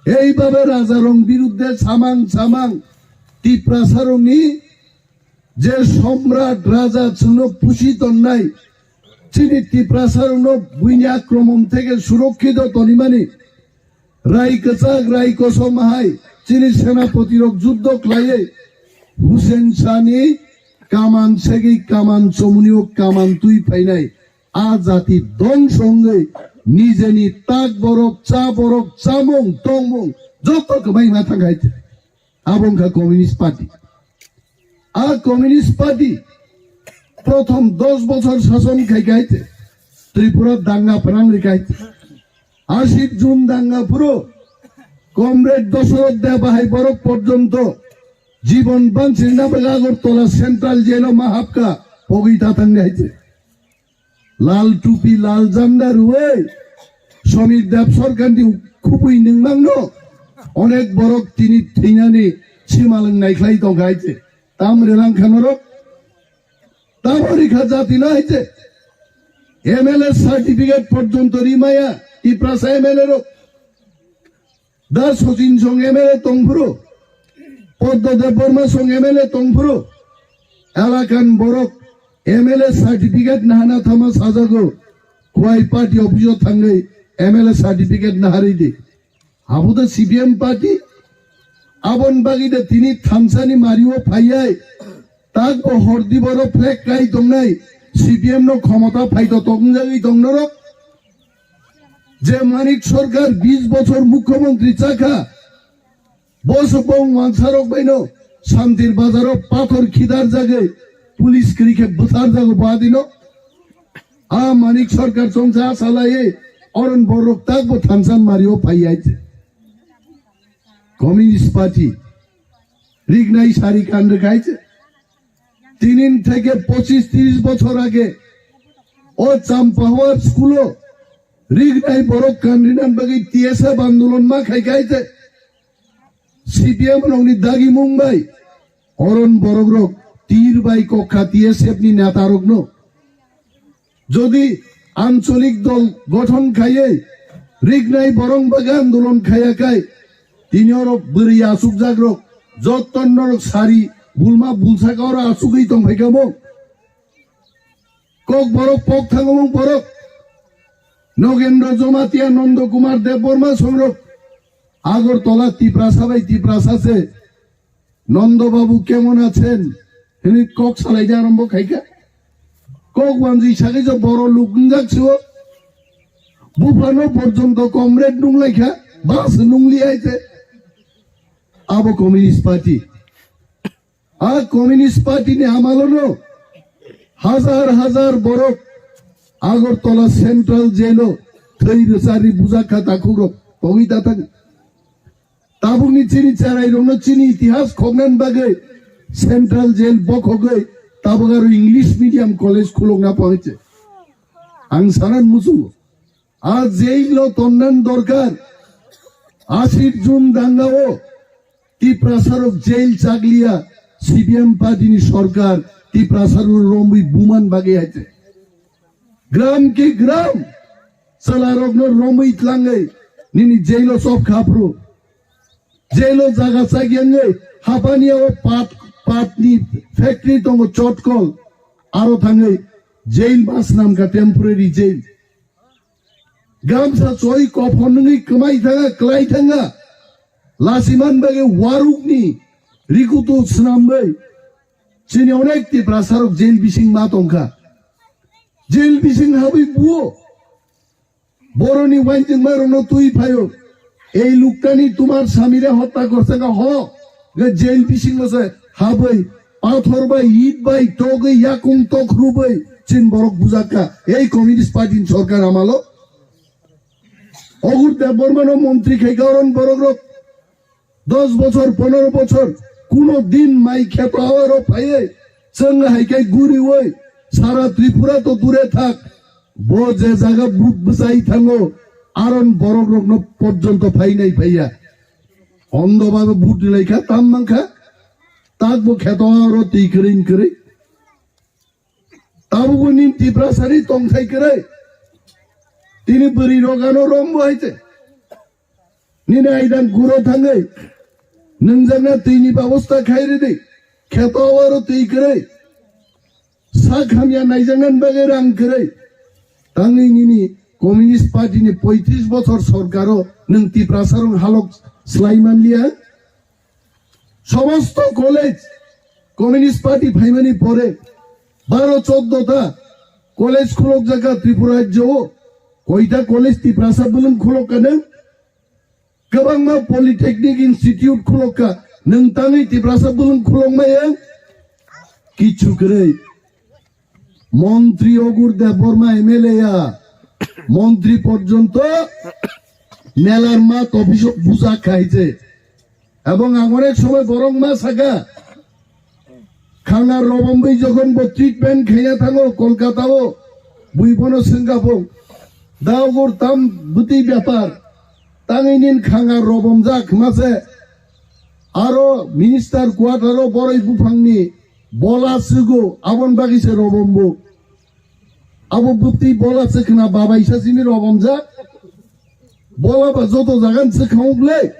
Eibabe rajarong birudde samang samang Tiprasarongni je Somrat Raja chwngno pusi tonnai, chini Tiprasarokno buini akromon theke surokkhito tonimani, Rai kwchak, rai kosom hai chini senapoti rok juddo khlaiwi Hussein Shah ni kaman segwi kaman chomuni o kaman twi phainai a jati dongso wngwi nijeni tak borok, cha borok, chamung, tongmung joto kwbai ma thang hai. Abo wngkha Communist Party. A Communist Party prothom dos bochor sason khai khai te Tripura danga phrang ri khai te. Ashik June danga phuru Comrade Dosoroth Deb hai borok porjonto jibon banchirna bagwi Agartala Central Jail o ma hapka pogwi ta thang hai te. Lal tupi, lal janda rwui Somir Deb sorkar ni khubui nungmang no onek borok tini thwinani simalwng naikhlai tongkha hai se. Tam relang kha norok? Tamo rikha jati no hai se. M L A certificate porjonto rimaya Tiprasa M L A rok. Da Sachin song M L A tongphuru, Poddo Debbarma song M L A tongphuru, elakan borok M L A certificate nahana thama sajago, Khwai party office o thangwi M L A certificate naharwi di. Abo da C P M party, abon bagwi da tini thansani mario phaiyai, tak bo hordi boro flag kai tongnai, C P M no khomota phaito tongjagwi tongnorok, Je Manik Sarkar bish bochor mukhyamantri chakha, bo se bong wansarok baino Santir Bazaro pathor khidar jagwi police kwrwi khe bwthar jago badino. A Manik Sarkar chongsa salaiwi oron borok tak bo thansa mario phaiya. Communist Party rignai sari kan rwkha hai se. Tinin theke pochis tris bochor age o Champahwar school o rignai borok kanrinan bagwi T S F andolon ma khai khai se. C P M rokni dagi mung bai oron borok rok tir bai kokha T S F ni neta rokno. Jodi ancholik dol gothon khaiwi rignai borok bagwi andolon khaiya khai, tini oro bwrwi achukjak rok, jotto norok sari bulma bulsaka oro achugwi tongphai kamo. Kok borok pok thangomung borok, Nogendra Jomatia, Nondo Kumar Debbarma songrok, Agartala Tiprasa bai Tiprasa se. Nondo babu kemon achen? Hini kok salai ja arombo khaika. Kok wanji sakai jo boro luk wngjak sio. Buphano porjonto comrade nunglaikha, bas nungli aite. Abo Communist Party. A Communist Party ni amalono hajar hajar borok Agartala Central Jail o thwi rwchari bujakha takhukrok pogwi tatang. Tabukni chini cherairokno chini itihas khoknani bagwi central jail bokhogwi tabuk aro English medium college khulokna pangse. Ang sanan muchungo. A jail-o tonnani dorkar. Ashir June dangao Tiprasarok jail chakliya, C P M party-ni sorkar Tiprasarok romwi buman bagwi haite. Gram ki gram, chwlarokno romwi tlangwi nini jail-o chop khaphru. Jail-o jaga chakyangwi hapani o pat, patni factory tongo chotkol, aro thangwi jail ma swnamkha temporary jail. Gamsa choi kophon nungwi kwmai thanga, kwlai thanga. Lasiman bagwi warukni rikutu swnamwi. Chini onek Tiprasarok jail bising ma tongkha. Jail bising habwi buo. Boroni wainjwkmarokno twi phaio. Ei luktani tumar samire hotta gorsaka ho. Ge jail bisingo se habwi, pathor bai, it bai, togwi, yakung tokhrubai, chin borok bujakka. Ei Communist Party ni sorkar amalo. Ogur Debbarmano montri khai garon borokrok. Dos bochor, ponero bochor, kuno din mai kheto awaro phaiwi, chwng hai khe guriwi, sara Tripura to dure thak, bo je jaga bu-, bwchai thango, aron borokrokno porjonto phainai phaiya. Ondo babe but rilai kha, tam mankha, tak bo kheto awaro twi kwrwi kwrwi. Tabukbo nini Tiprasani tongthai kwrwi. Tini bwrwi rok ano rombo hai se. Nini aidang kuro thangwi. Nwngjakna twini babosta khai ridi. Kheto aro twi kwrwi. Sak hamya naijaknani bagwi rang kwrwi. Tangwi nini Communist Party ni poitris bochor sorkaro nwng Tiprasarok halok slai manliya. Somosto college Communist Party phaimani pore baro choddo ta college khulokjak kha Tripura rajyo-o. Koita college Tiprasa bwlwng khulok kha nwng? Kwbangma polytechnic institute khulok kha nwng, tangwi Tiprasa bwlwng khulok maya? Kichu kwrwi. Montri Ogur Debbarma M L A ya, montri porjonto melar mat office-o bujak khaise. Ebong ang onek somoi borok ma saka, Khanga Robom bai jokhon bo treatment khaina thango Kolkata-o, bui bono swngkha bo, "Da Ogur, tam bwtwi bepar?" Tangwi nini Khanga Robom jak mase, aro minister quarter-o boroi buphangni bola swgo, aboni bagwi se Robom bo. Abo bwtwi bola swkhna babaisa simi Robom jak. Bola ba joto jagan swkha wngle.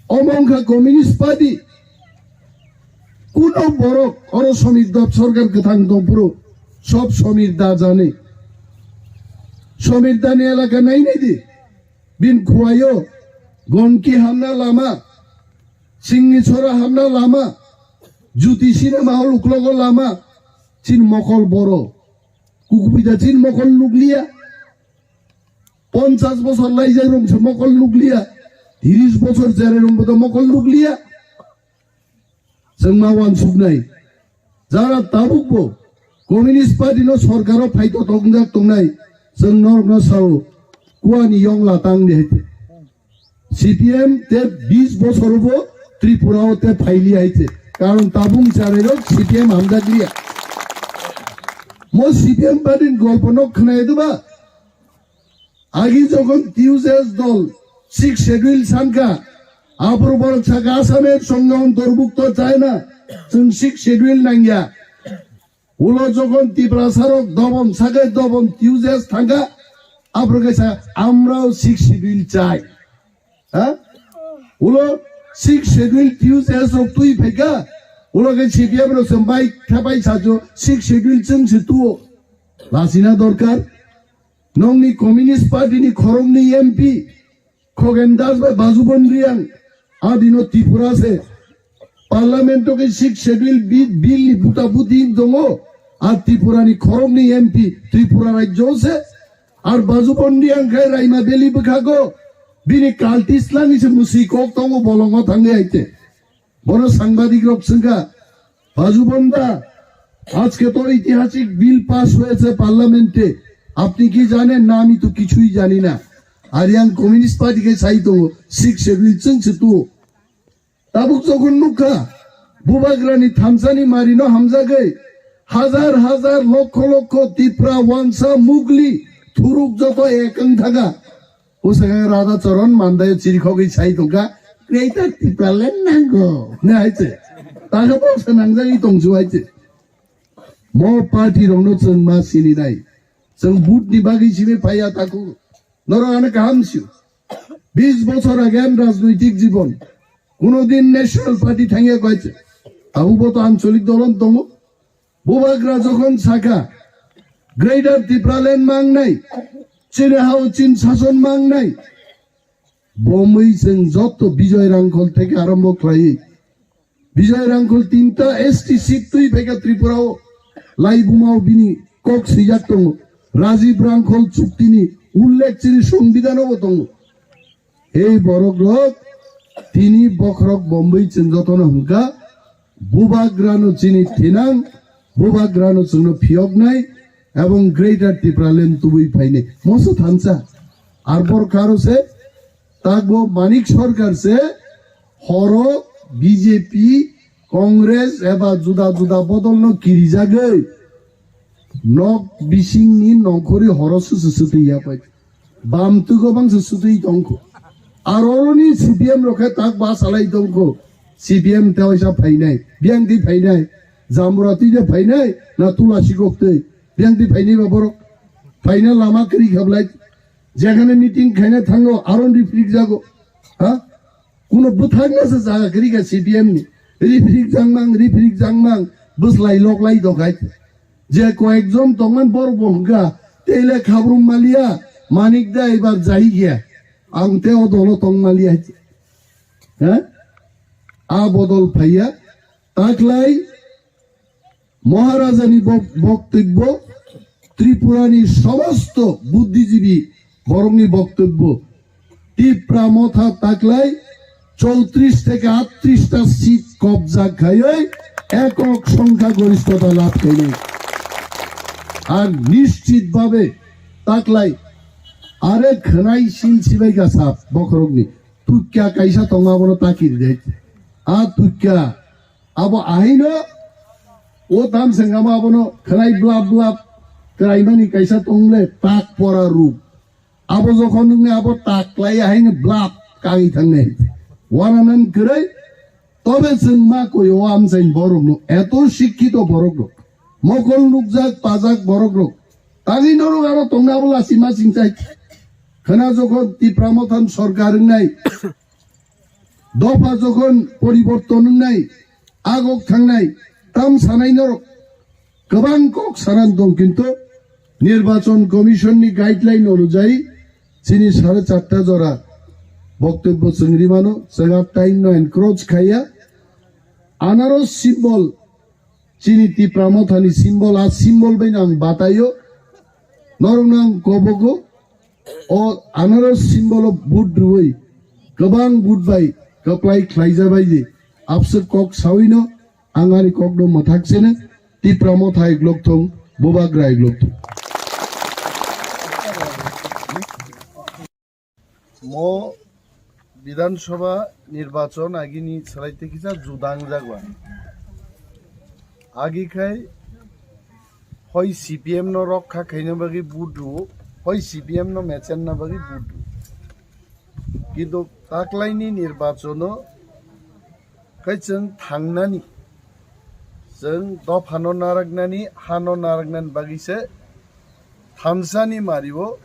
Omo wngkha Communist Party. Kuno borok oro Somir Da sorkar kwthang tongphuru sob Somir Da jani. Somir Da ni elaka nainai di. Bin khuaio Gonki hamna lama, Singni Sora hamna lama, Juti Cinema Hall uklogo lama, chin mokol boro. Kukupida chin mokol nukliya. Ponchas bosor laijak rong se mokol nukliya. Tiris bosor cherai rong bodo mokol nukliya. Chwng ma uansuknai. Jara tabukbo Communist Party no sorkaro phaito tongjak tongnai. Chwng norokno sao. Kuani yongla tangdi hai. C P M te bis bosor bo Tripura o te phaili hai se. Karon tabung charai rok C P M hamjak liya. Mo C P M party ni golpo no khwnai duba. Agi jokhon T U J S dol Sixth Schedule sankha, aphuru borok sakha Assam er songno ontorbukto chai na, chwng Sixth Schedule nangya. Ulo jokhon Tiprasarok dobon sakai dobon T U J S thangkha, aphuru kaisa amrao Sixth Schedule chai. Ha? Ulo Sixth Schedule T U J S rok twi phaikha, ulo khe C P M rok se mai khepai sajo Sixth Schedule chwng se tuo. Lachina dorkar. Nongni Communist Party ni khoroknwi M P Khogen Das bai Bajubon Riang adino Tripura se Parliament o khe Sixth Schedule bi-, bill ni buta buti tongo. A Tripura ni khoroknwi M P Tripura rajyo se. Ar Bajubon Riang khai Raima Valley bwkhago bini kalti slangwi se mwswi kok tongo bolongo thangwi aite. Bono sangbadik rok swngkha, "Bajubon Da, আজকে তো ঐতিহাসিক bill pass হয়েছে পার্লামেন্টে, আপনি কি জানেন না? আমি তো কিছুই জানি না।" Aryan Communist Party khe sai tongo, Sixth Schedule chwng se tuo. Tabuk jokhon nukha, Bubagrani thansani marino hamjagwi, hajar hajar, lokho lokho Tipra, Wansa, Mugli, Thuruk joto ek wng thaka. Usaka Radha Charan Mandai chirikhogwi sai tongkha, "Greater Tipraland nango," hwnwi hai se. Takhe boksa nangjagwi tongsu hai se. Mo party rokno chwng ma sini nai. Chwng vote ni bagwi simi phaiya taku. Norok ano kaham sio. Bis bochor age ani rajnoitik jibon. Kuno din National Party thangya koi se. Abo bo to ancholik dolon tongo. Bubagra jokhon sakha, Greater Tipraland mangnai, chini hao chin sason mangnai, bomwi chwng joto Bijoy Rangkhol theke arombo khlaiwi. Bijoy Rangkhol tinta S T seat twi phaikha Tripura o, laibuma o bini kok swijak tongo. Rajiv Rangkhol chuktini ullekh chini songbidhano bo tongo. Ei borok rok tini bokhorok bomwi chwng jotono hwnkha, Bubagrano chini thinang, Bubagrano chwngno phiyoknai, ebong Greater Tipraland tubui phainai. Moso thansa. Ar bor karo se, takbo Manik Sarkar se, horo B J P, Congress eba juda juda bodolno kirijagwi nok bisingni nongkhorwi horo susu sutu ya pai. Bam twi go bangsa sutwi tongkho. Ar oroni C P M rok khe tak ba salai tongkho. C P M te oisa phainai, biyang twi phainai, Jambura twi de phainai, na Tulasi gok twi, biyang twi phainai ba borok. Phaina lama kwrwi khablai. Jekhane meeting khaina thango, aron rifrik jago. Ha? Kuno bwthakna se jaga kwrwi kha C P M ni. Rifrik jangmang, rifrik jangmang, bwslai loklai dokhai. Je koyekjon tongmani borok bo hwnkha, tei le khabrum maliya, Manik da ebar jai gya. Ang tei o dolo tong maliya. Ha? A bodol phaiya. Taklai Maharajani bok-, boktobbo, Tripurani somosto buddhijibi borokni boktobbo, Tipra Motha taklai chowtrish theke attrish ta seat kobja khaiwi ekok songkha gorishtota labh khainai. Ar nischit bhabe taklai are khwnai sin sibai kha sap bokhorokni tukya kaisa tongo abono takiri de. A tukya abo ahaino o tam sengama abono khwnai blap blap kraimani kaisa tongle tak pora ruk. Abo jokhon nungni abo tak klai ahaino blap kagwi thangnai. Wananan kwrwi tobe chwng ma koi o amchaini borokno eto sikkito borok rok. Mokol nukjak pajak borok rok. Tangwi norok aro tongna abo lasi ma singchai. Khwna jokhon Tipra Mothan sorkar wngnai. Dopha jokhon poriborton wngnai, agok thangnai, tam sanai norok kwbang kok sanan tong, kintu Nirbachon Commission ni guideline onujai chini sare charta jora boktobbo chwng rimano, chwng a time no encroach khaiya. Anaros symbol, chini Tipra Mothani symbol, a symbol bai ang bataio, norokno ang kobogo, o anaros symbol o vote rwui, kwbang vote bai kwplai khlaijabai di, abswk kok sawino ang ani kokno mwthak sene, Tipra Motha iglok thung, Bubagra iglok thung. Mo Bidhan Sabha nirbachon agini salai tei kisa juda wngjak ba. Agi khai hoi C P M no rokha khaina bagwi vote rwo, hoi C P M no mechenna bagwi vote rwo. Kintu taklaini nirbachono Khe chwng thangnani, chwng dophano naraknani, hano naraknani bagwi se thansani mario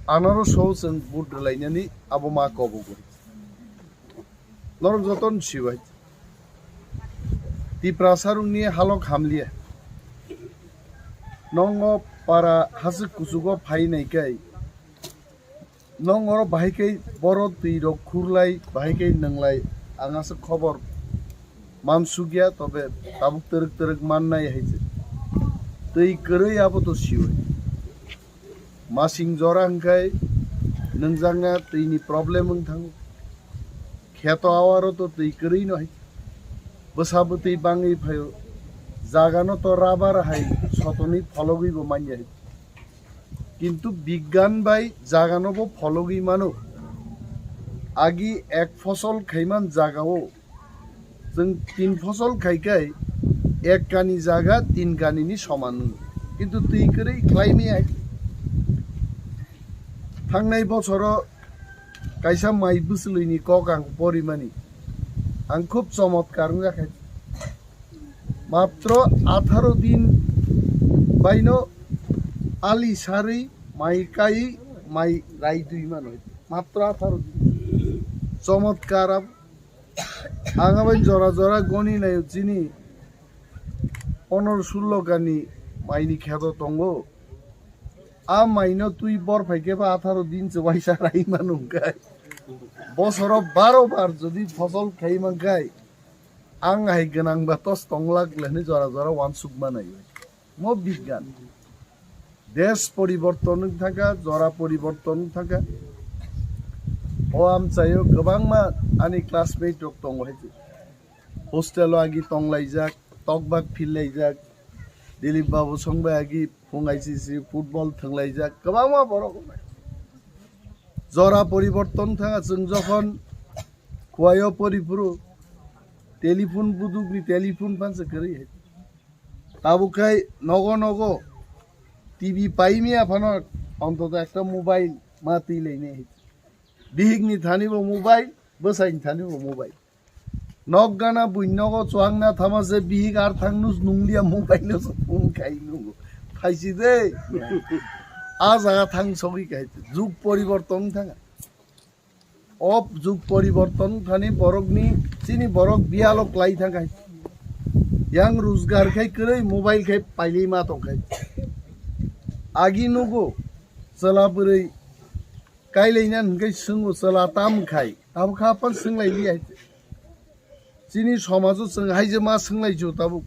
anaroso chwng vote rwlainani abo ma kobogo. Norok jotono sibai. Tiprasarokni halok hamliya. Nongo para hasik kuchugo phainai kai. Nong oro bahai khe boro twi rok khurlai, bahai khe nwnglai, ang aswk khobor mansukya, tobe tabuk twrwk twrwk mannai hai se. Twi kwrwi abo to siwi. Masing jora hwnkhe nwngjakna twini problem wng thango. Kheto awaro to twi kwrwi no hai. Bwsa bwtwi bangwi phaio. Jagano to rubber hai sotoni phologwi bo manya hai. Kintu bigyan bai jagano bo phologwi mano. Agi ek phosol khaiman jagao chwng tin phosol khai khai ek kani jaga tin kani ni soman wng. Kintu twi kwrwi khlai maya. Thangnai bosoro kaisa mai bwswlwini kok ang porimani. Ang khub chomotkar wngya khai. Matro atharo din baino ali sarwi mai kai mai rai dui mano. Matro atharo din. Chomotkar ab-, ang abai jora jora goni nayo chini ponoro sullo kani maini kheto tongo. A maino twi bor phaikhe ba atharo din se waisa rai mano hwnkhe. Bosoro baro bar jodi phosol khai mankhai, ang hai gwnang ba tos tong lak le hinwi jora jora uansuk manai. Mo bigyan. Desh poriborton wng thangkha, jora poriborton wng thangkha. O amchaio kwbangma ani classmate rok tongo hai. Hostel o agi tonglaijak, tokbak phillaijak. Dilip Babu Song bai agi phung I C C football thwnglaijak, kwbangma borok. Jora poriborton thanga chwng jokhon Kuaio poriphuru telephone budukni telephone phansa kwrwi hai. Tabuk khai nogo nogo T V paimia phano ontoto ekta mobile ma twi lainai hai. Bihikni thani bo mobile, bwsaini thani bo mobile. Nok gana buini nogo chuangna thama se bihik ar thang nus nunglia mobile no phone khai nungo. Phaisi de. A jaga thang sogwi khai jug poriborton thanga. O jug poriborton thani borokni, chini borok biyalo klai thang khai. Yang rojgar khai kwrwi mobile khai pailima tong khai. Agi nugo chwla bwrwi kailaina hwnkhe swngo chwla tam khai. Tabuk kha apan swnglai liya hai. Chini somajo chwng hai je ma swnglai chu tabuk.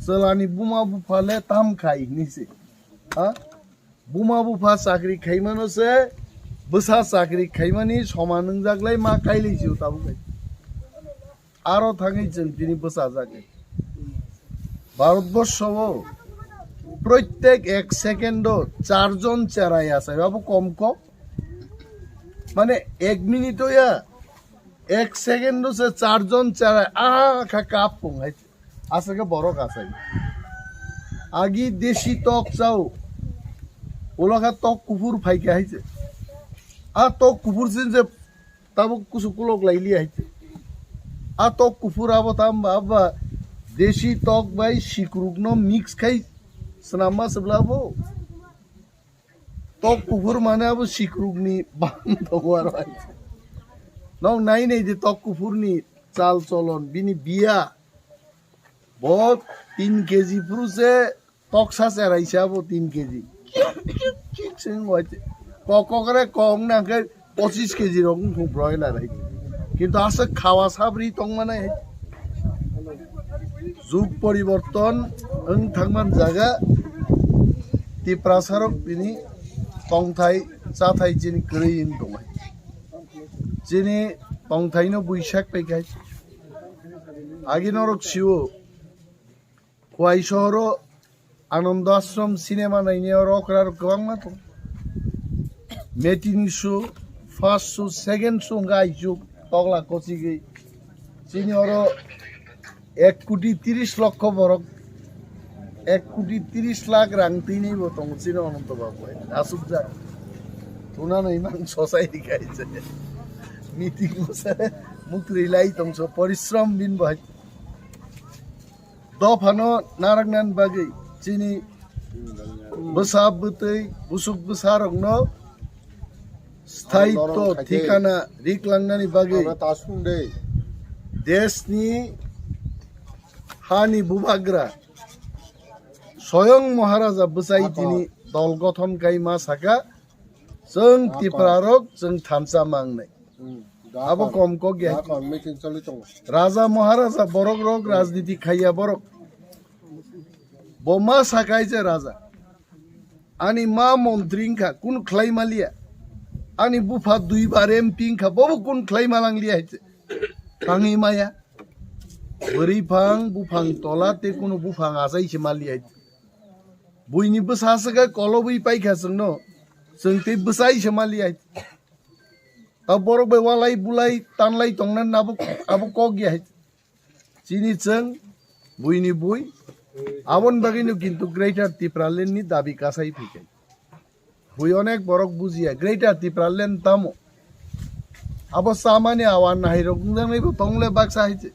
Chwlani buma bupha le tam khai hinwi se. Ha? Buma bupha chakri khaimano se, bwsa chakri khaimani soman wngjak lai ma kailai sio tabuk hai. Aro thangwi chwng tini bwsajak. Bharatborsho o proitek ek second o char jon cherai achai, abo kom kom. Mane ek minute o ya, ek second o se char jon cherai, ah, kha kap pung hai. Aswk khe borok achai. Agi desi tok chao. Ulo kha tok kuphur phai khe hai se. A tok kuphur sin se tabuk kusu kulok lai li hai se. A tok kuphur abo tam ba, abo ba desi tok bai sikruk no mix khai swnam ma se bla bo. Tok kuphur mane abo sikrukni bam tongo aro hai. Nok nai nai de tok kuphurni chal cholon, bini biya. Bo tin K G phuru se toksa cherai se abo tin K G. Chwng wai te. Kok kokre kok nang khe pochis K G rok wngkho broiler hai. Kintu aswk khawa sabri tongmanai hai. Jug poriborton wng thangman jaga Tiprasa rok tini tongthai chathai chini kwrwi wng tongmai. Chini tongthai no buisak pai khai. Agi norok sio Khowai sohoro Anando Ashram cinema nainai oro okra rok kwbangma tong. Matinee show, first show, second show hwnkhe aisuk tokla kochigwi. Chini oro ek koti tris lokho borok, ek koti tris lakh rang twinai bo tongo chini Anando Babu hai. Asukjak. Thuna nai mang society kaisa. Meeting bo se muktwi lai tongso porishram bin bo hai. Dophano narwknani bagwi chini bwsa bwtwi busuk bwsarokno sthayitto thikana riklangnani bagwi deshni hani bubagra Soyong Maharaja bwchai tini dol gothon khai ma saka, chwng Tiprarok chwng thansa mangnai. Abo kom kok ya. Raja Maharaja borok rok rajniti khaiya borok. Bo ma sakai je raja. Ani ma montri wngkha, kunu khlai maliya. Ani bupha duibar M P wngkha, bobo kunu khlai malangli hai. Tangwi maya. Bwrwi phang, buphang tola, te kunu buphang achai se maliya. Buini bwsa swkha kolobwi paikha chwngno. Chwng tei bwsai se maliya hai. Ta borok bai walai bulai tanlai tongna abo, abo kok ya hai. Chini chwng buini bui. Aboni bagwino kintu Greater Tipraland ni dabi kasai phaikai. Bui onek borok bujiya Greater Tipraland tamo. Abo chamani awan hai rok wngjaknai bo tongle baksa hai se.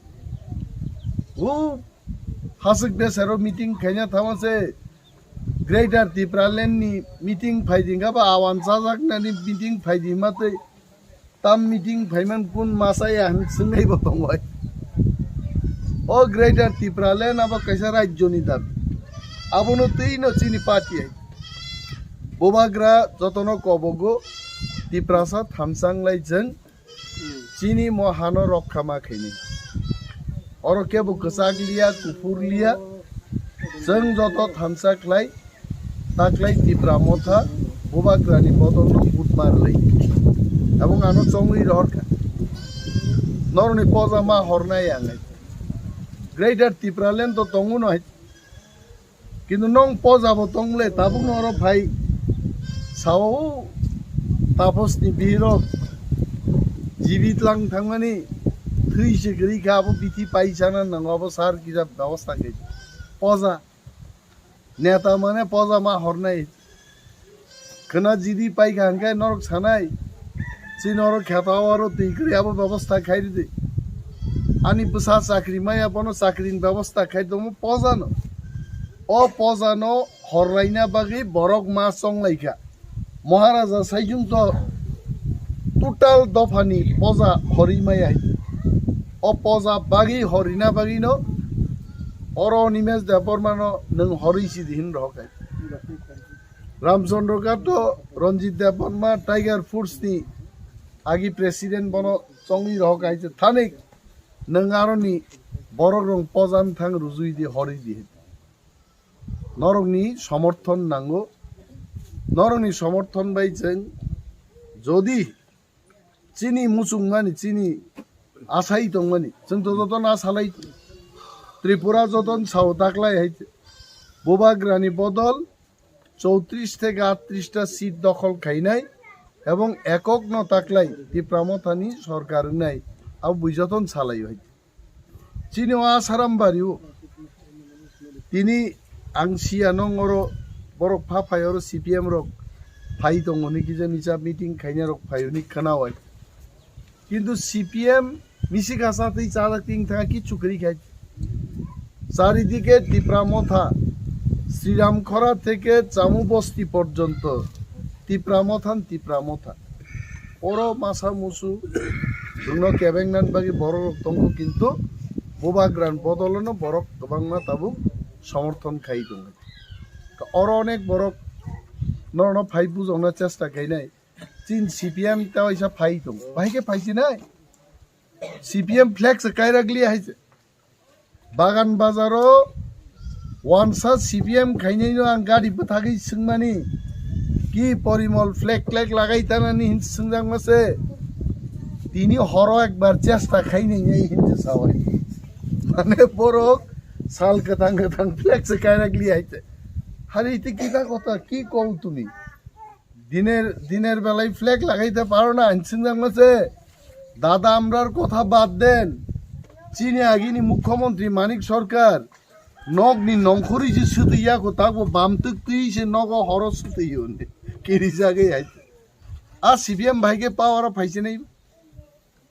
O hasik desero meeting khaina thama se Greater Tipraland ni meeting phaidi kha ba awan chajaknani meeting phaidi ma tei tam meeting phaiman kun masa ya hin swngnai bo tongoi. O Greater Tipraland abo kaisa rajyo ni dabi. Abono twi no chini party hai. Bubagra jotono kobogo Tiprasa thamsang lai jeng chini mo hano rokha ma khaini. Oro kebo kwchak liya, kuphur liya, chwng joto thamsa khlai, ta khlai Tipra Motha, Bubagrani bodolno vote mar lai. Abong ano chongwi rohor kha. Noroni poja ma hornai ang hai. Greater Tipraland to tongo no hai. Kintu nong poja bo tong le, tabuk no oro phai sao, Tapos ni bihirok jibit lang thangmani thwi se kwrwi kha, abo bithi pai sana nango, abo sar kisa bebosta khe. Poja neta mane poja ma hornai. Khwna jidi paikha hwnkhe norok sanai, chini oro kheto aro twi kwrwi abo bebosta khai rwdi. Ani bwsa chakri maya bono chakrini bebosta khai tongmo pojano. O pojano horlaina bagwi borok ma chonglaikha. Maharaja Saichung to total dophani poja horwi maya hai. O poja bagwi horwina bagwino oro Animesh Debbarmano nwng horwi sidi hin rohor khai. Ramchandra Kato, Ranjit Debbarma, Tiger Foods ni agi president bono chongwi rohor kaisa thanik nwng aroni borok rong pojan thang rujui di horwi di. Norokni somorthon nango, norokni somorthon bai chwng jodi chini muchungmani, chini asai tongmani, chwng to jotono asalai Tripura joton sao taklai hai Bubagrani bodol chowtrish theke aattrish ta seat dokhol khainai ebong ekok no taklai Tipra Mothani sorkar wngnai abo bui joton salai hai. Chini o Asaram bari o. Tini ang siya nong oro borok pha phai oro C P M rok phai tongo ni kisa misa meeting khaina rok phai hwnwi khwna wai. Kintu C P M misi kasa tei chajak ting thanga kichu kwrwi khai. Charidike Tipra Motha, Sriram Khora theke Chamu Bosti porjonto Tipra Mothan Tipra Motha. Oro masa musu chwngno kebengnan bagwi borok rok tongo, kintu Bubagrani bodolono borok kwbangma tabuk somorthon khai tongo. Oro onek borok norokno phai bujokna chesta khainai. Chin C P M ta waisa phai tongo. Bahai khe phai sinai? C P M flex kairak liya hai se. Bagan bazaro wansa C P M khainai no ang gari bwthagwi swngmani, ki Porimol flag flag lagai tanani hin swngjakma se. Tini horo ekbar chesta khainai nai hin se sawai. Mane borok sal kwthang kwthang flex kairak liya hai se. Hari iti kita kotha ki kou tumi? Diner, diner belai flag lagai te paro na, ang swngjakma se. Dada, amrar kotha bad den. Chini agini mukhyamantri Manik Sarkar nokni nongkhorwi se swtwi ya kho, takbo bam twk twi se nogo horo swtwi yo. Kirijagwi hai. A C P M bai khe power o phaise nai.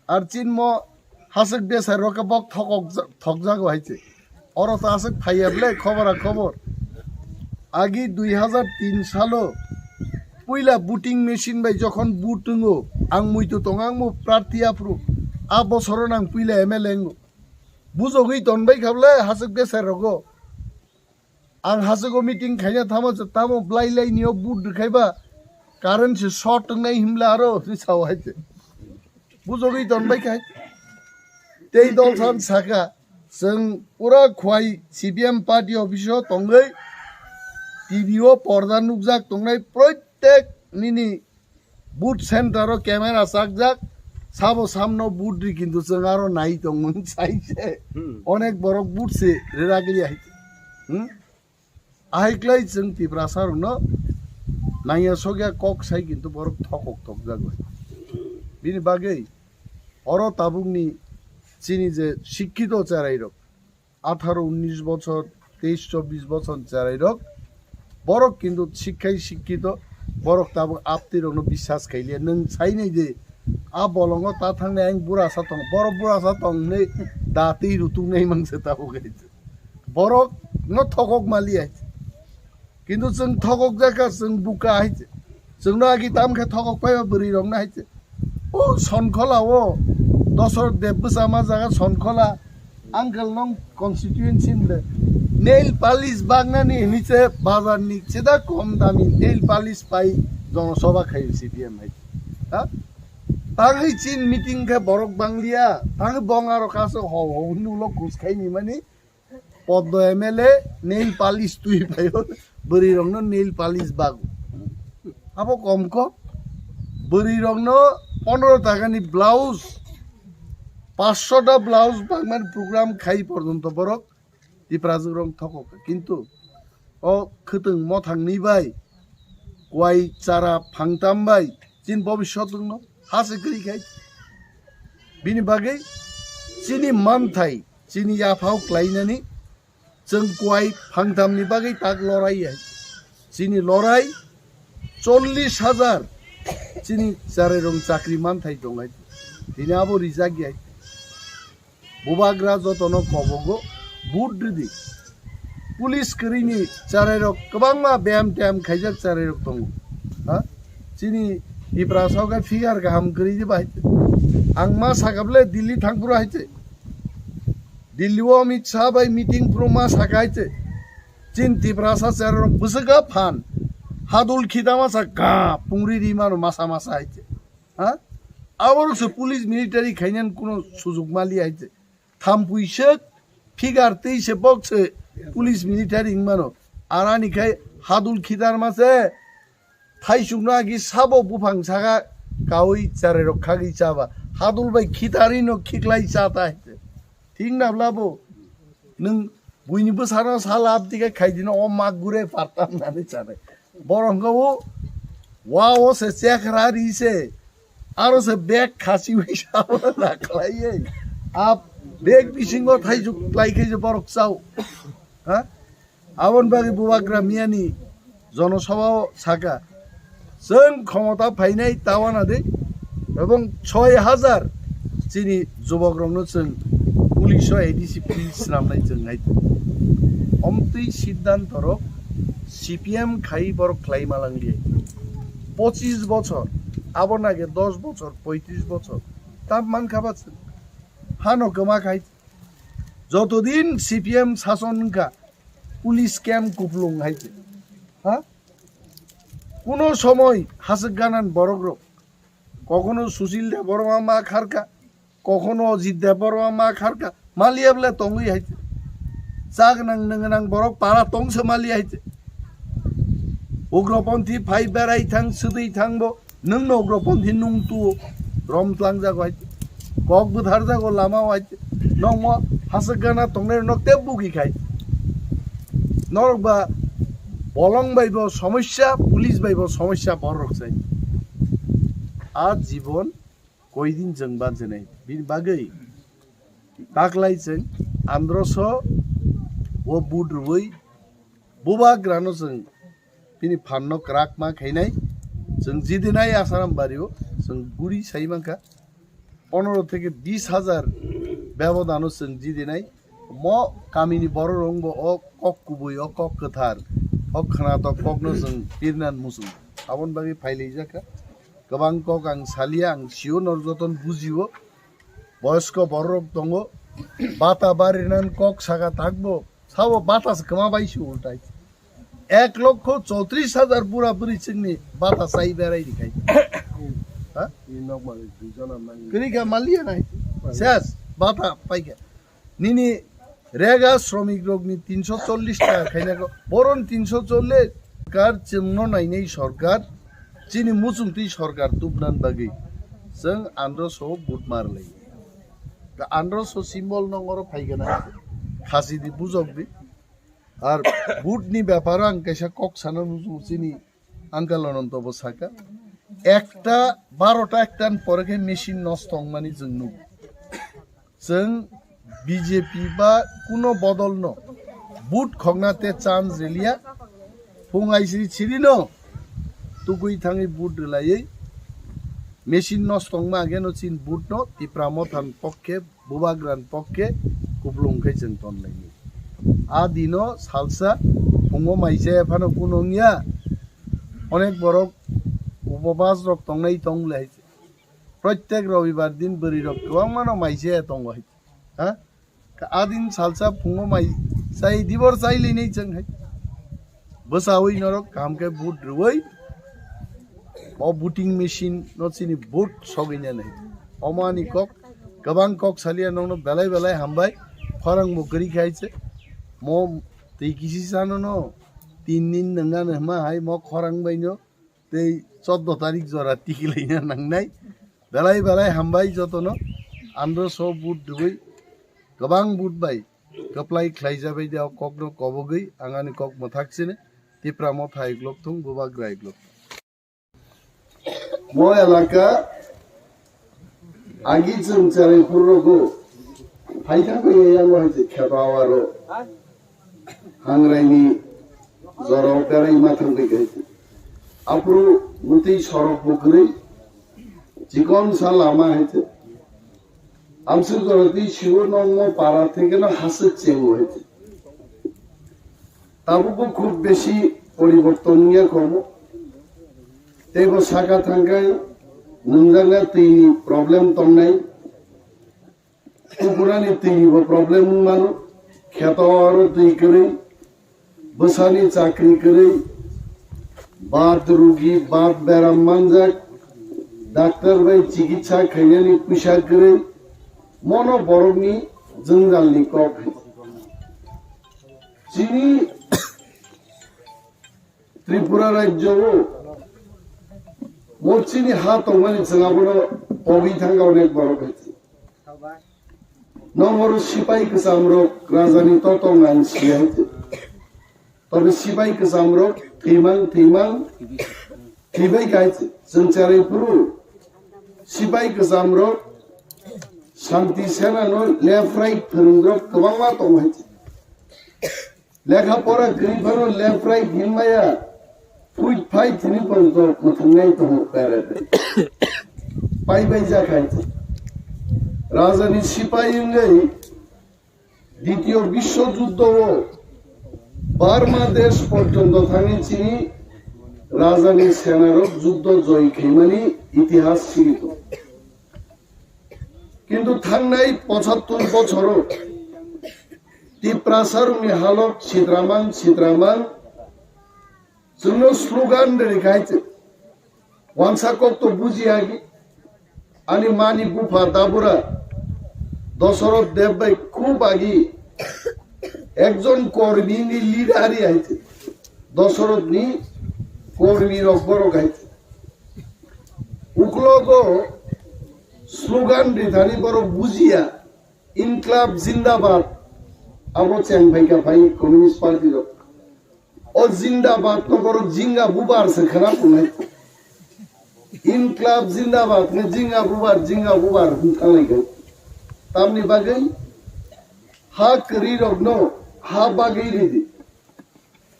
Ar chinmo haswk desai rok khe bok thokok ja-, thokjago hai se. Oro to aswk phaiya ble khobora khobor. Agi dui hazar tin salo puila voting machine bai jokhon vote wngo, ang muitu tongo, ang bo prarthi aphuru. A bosoro nang puila M L A wngo. Bujogwi tonbai kha ble haswk desai rogo. Ang hachugo meeting khaina thamo se, tamo blai lai nio vote rwkhai ba current se short wngnai himla aro hwnwi sao hai se. Bujogwi tonbai khai. Tei dol san saka, chwng pura khwai C P M party office o tongwi T V o porda nukjak tongnai proitek nini Booth center o camera chakjak, sabo samno booth ri, kintu chwng aro nai tongmani sai se. Hmm. Onek borok booth se rirak li hai. Hmm? Ahai klai chwng Tiprasa rokno Nangya sokya kok sai kintu borok thokok thokjagwi. Bini bagwi oro tabukni chini je sikkito cherairok, atharo unnish bochor, teis chobbish bochor cherairok, borok kintu sikkhai sikkito, borok tabuk aptirokno biswas khailiya. Nwng sainai de, a bolongo ta thangnai ang burasa tong, borok burasa tong hinwi da twi rutuknai mangsa tabuk hai. Borok no thokok maliya. Kintu chwng thokok jakha, chwng buka hai se. Chwngno agi tam khe thokok phaiba bwrwi rokno hai se. O Sonkhola o, Dosor Deb bwsa ma jaga Sonkhola, uncle nong constituency hwnde. Nail polish bagnani hini se bazar ni cheda kom dami nail polish pai jono soba khayo C P M hai. Ha? Tangwi chin meeting khe borok bangliya, tangwi bong aro kaso ho ho hwnwi ulo kus khai ni mani. Poddo M L A nail polish twi phaio, bwrwi rokno nail polish bago. Abo kom kom. Bwrwi rokno pondro taka ni blouse, panchsho ta blouse bangmani program khai porjonto borok Tiprajwk rok thokok. Kintu o khwtwng mothang ni bai, kwai chara phangtam bai, chin bobiswt wngno hase kwrwi khai. Bini bagwi chini manthai, chini yaphao klainani chwng kwai phangtamni bagwi tak lorai hai. Chini lorai chollish hajar chini cherairok chakri manthai tong hai. Tini abo rijak ya. Bubagra jotono kobogo vote ridi. Police kwrwini cherairok kwbangma beyam teyam khaijak cherairok tongo. Ha? Chini Tiprasa khe figure kaham kwrwi di bai. Ang ma sakable Delhi thangphuru hai se. Delhi o Amit Shah bai meeting phuru ma saka hai se. Chini Tiprasa cherairok bwswk phan. Hadul khita masa ga pungri ri mano masa masa hai se. Ha? Aborok se police military khainan kuno sujug mali hai se. Thampui se figure tei se bok se police military wng mano. Arani khai hadul khitar ma se thaisukno agi sabo buphang saka kaui cherairok khagwi chaba. Hadul bai khitarino khiklai cha ta hai se. Thik na bla bo? Nwng buini bwsano sala abdi khe khaidino o mak gure partam nani chanai. Borok hwnkha o wa o se chekra ri se. Aro se bag khasi wi sabo na khlaiye. A bag bisingo thaijuk klai khe je borok chao. Ha? Aboni bagwi Bubagra miyani jonosabhao saka, chwng khomota phainai tawana de, ebong soi hajar chini jubokrokno chwng police o A D C police swnamnai chwng hai. Omtwi siddhanto rok C P M khai borok khlai malangliya. Pochis bochor, abo nage dos bochor, poitris bochor, tam mankha ba chwng hano kwma khai. Jotodin C P M sason wngkha, police camp kuplung hai se. Ha? Kuno somoi haswk ganan borok rok. Kokhono Sushil Debbarma ma kharka, kokhono Ajit Debbarma ma kharka. Maliya bole tongwi hai se. Chak nang nang nang borok para tong se maliya hai se. Ugroponthi phai berai thang, swtwi thang bo. Nwng no ugroponthi nung tuo, rom tlang jago hai, kok bwthar jago lama hai, nokmo haswk gana tongnai nok tei bugi khai. Norok ba bolong bai bo somosya, police bai bo somosya borok sai. A jibon koidin chwng bansinai. Bini bagwi taklai chwng androso o vote rwui Bubagrano chwng bini phanno kwrak ma khainai. Chwng jidinai Asaram bario chwng guri sai mankha, pondro theke bis hajar bebodano chwng jidinai. Mo kamini borok rok bo o kok kubui, o kok kwthar, o khwnatok kokno chwng pirnan muchung. Aboni bagwi phailaijak kha. Kwbang kok ang salia, ang sio, nor joton bujio. Boyosko borok tongo, bata barinan kok saka takbo, sabo bata se kwma bai se ultai. Ek lokho chotris hajar bura buri chwngni bata chai berai rikhai. Ha? Kwrwi kha maliya nai. Ses, bata paikha. Nini rega sromik rokni tinsho chollish taka khaina kho. Boron tinsho chollish. Sorkar chwngno nainai sorkar, chini muchungtwi sorkar tubnan bagwi chwng androso vote mar lai. Da androso symbol nong oro phaigana khasi di bujok di. Ar vote ni beparo ang kaisa kok sana nuju chini Uncle Ananto bo saka, ekta barota ektan pore khe machine nosto wngmani chwng nugo. Chwng B J P ba kuno bodol no vote khokna te chance riliya. Phung aisiri chiri no tukui thangwi vote rwlaiwi machine nosto wngma age no chin vote no Tipra Motha ni pokke, Bubagra ni pokke kuplung khe chwng tonlaini. A dino salsa phungo mai chaya phano kuno wngya. Onek borok upopas rok tongnai tong le hai. Protek robibar din bwrwi rok kwbangma no mai chaya tongo hai. Ha? Ka adin salsa phungo mai chai dibor chai linai chwng hai. Bwsawi norok kaham khe vote rwui o voting machine no chini vote sogwi nanai. Omo ani kok, kwbang kok salia nokno belai belai hambai. Khorang bo kwrwi khai se. Mo twi kisi sano no tin din nwnga no hma hai mo khorang bai no tei chordo tarik jora tikilaina nangnai. Belai belai hambai jotono. Andro so vote rwui kwbang vote bai kwplai khlaijabai de o kokno kobogwi ang ani kok mwthak sini Tipra Motha iglok thung, Bubagra iglok thung. Mo elaka agi chwng cherai phuru rogo hai thang bai yang hai kheto awaro. Hangraini jorao berai ma thangwi khe aphuru mutwi sorok bo kwrwi chikon sa lama hai khe amsuk jora twi siwo nongmo para theke no hasuk chengo hai khe. Tabukbo khub besi poriborton wngya khomo. Teibo saka thangkhe nungjakna twini problem tongnai. Tukurani twi bo problem wng mano, kheto aro twi kwrwi, bwsani chakri kwrwi, baat rugi, baat beram manjak, doctor bai chikitsa khainani puisa kwrwi, mono borokni jwngjalni kok hai. Chini Tripura rajyo o mochini ha tongmani chwng abono pogwi thangkha onek borok hai. Nongoro sipai kwcham rok rajani totong ang siya hai. Tobe sipai kwcham rok thwimang thwimang thwibai kai chwng cherai phuru sipai kwcham rok Shanti Sena no left right phwrwng rok kwbangma tong hai. Lekha pora kwrwi phano left right hinmaya, phuit phai thini pon to mwthwngnai tongo pere. Pai bai ja khai. Rajani sipai wngwi Ditiyo Biswo Juddho o Burma desh porjonto thangwi chini rajani senarok juddho joy khaimani itihas siri tongo. Kintu thangnai pochattor bochoro Tiprasarokni halok sitramang sitramang chwngno slogan rwrwi khai chwng. Wansa kok to buji agi. Ani mani bupha dabura Dosoroth Deb bai khub agi ekjon kormini leader hai chwng. Dosorothni kormi rok borok hai chwng. Uklogo slogan rithani borok bujiya. Inklab Zindabad, abo cheng phaikha phai Communist Party rok. O Zindabad no borok Jinga Bubar se khana tongnai. Inklab Zindabad ne Jinga Bubar, Jinga Bubar hwn thanglai kha. Tamni bagwi ha kwrwi rok no ha bagwi ridi.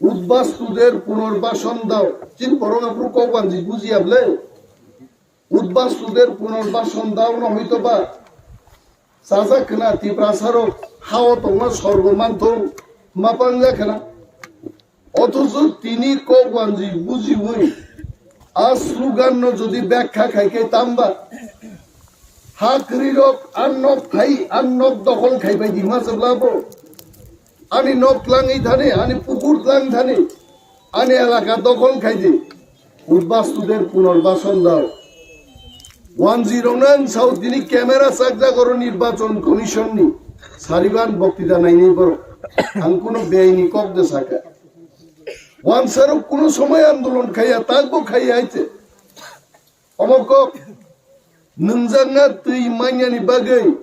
Udbastuder punarbasan dao. Chini borok aphuru kok banji bujiya ble. Udbastuder punarbasan dao no hoito ba chajak khna Tiprasarok hao tongma sorgo manthung ma pangya khna. Othocho tini kok wanji bujiwi a slogan no jodi byakha khai khe tamba ha kwrwi rok an nok khai an nok dokhol khai bai di ma chwla bo. Ani nok tlangwi thani, ani pukur tlang thani, ani elaka dokhol khai di. Udbastuder punarbasan dao. Wanji rokno ang sao tini camera chakjak oro Nirbachon Commission ni sariban boktita nainai borok. Ang kuno beaini kok de saka. Wansarok kuno somoy andolon khaiya, takbo khaiya hai te. Omo kok nungjakna twi manyani bagwi,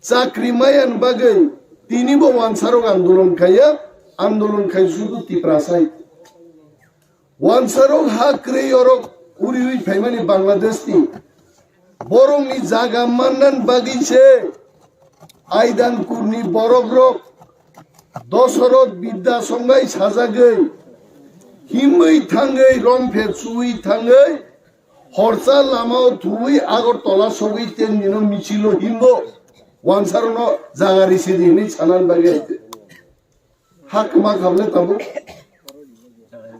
chakri mayani bagwi tini bo wansarok andolon khaiya, andolon khai sudu Tiprasa hai. Wansarok ha kwrwi orok uri uri phaimani Bangladesh ni. Borokni jaga mannan bagwi se Aidankurni borokrok Dosoroth Bidya Songbai sajagwi himwi thangwi romphe chuwi thangwi horsa lamao thuwi Agartala sogwi tengdino michilo himbo wansarokno jaga risidi hinwi sanan bagwi. Hakma khamle tabuk.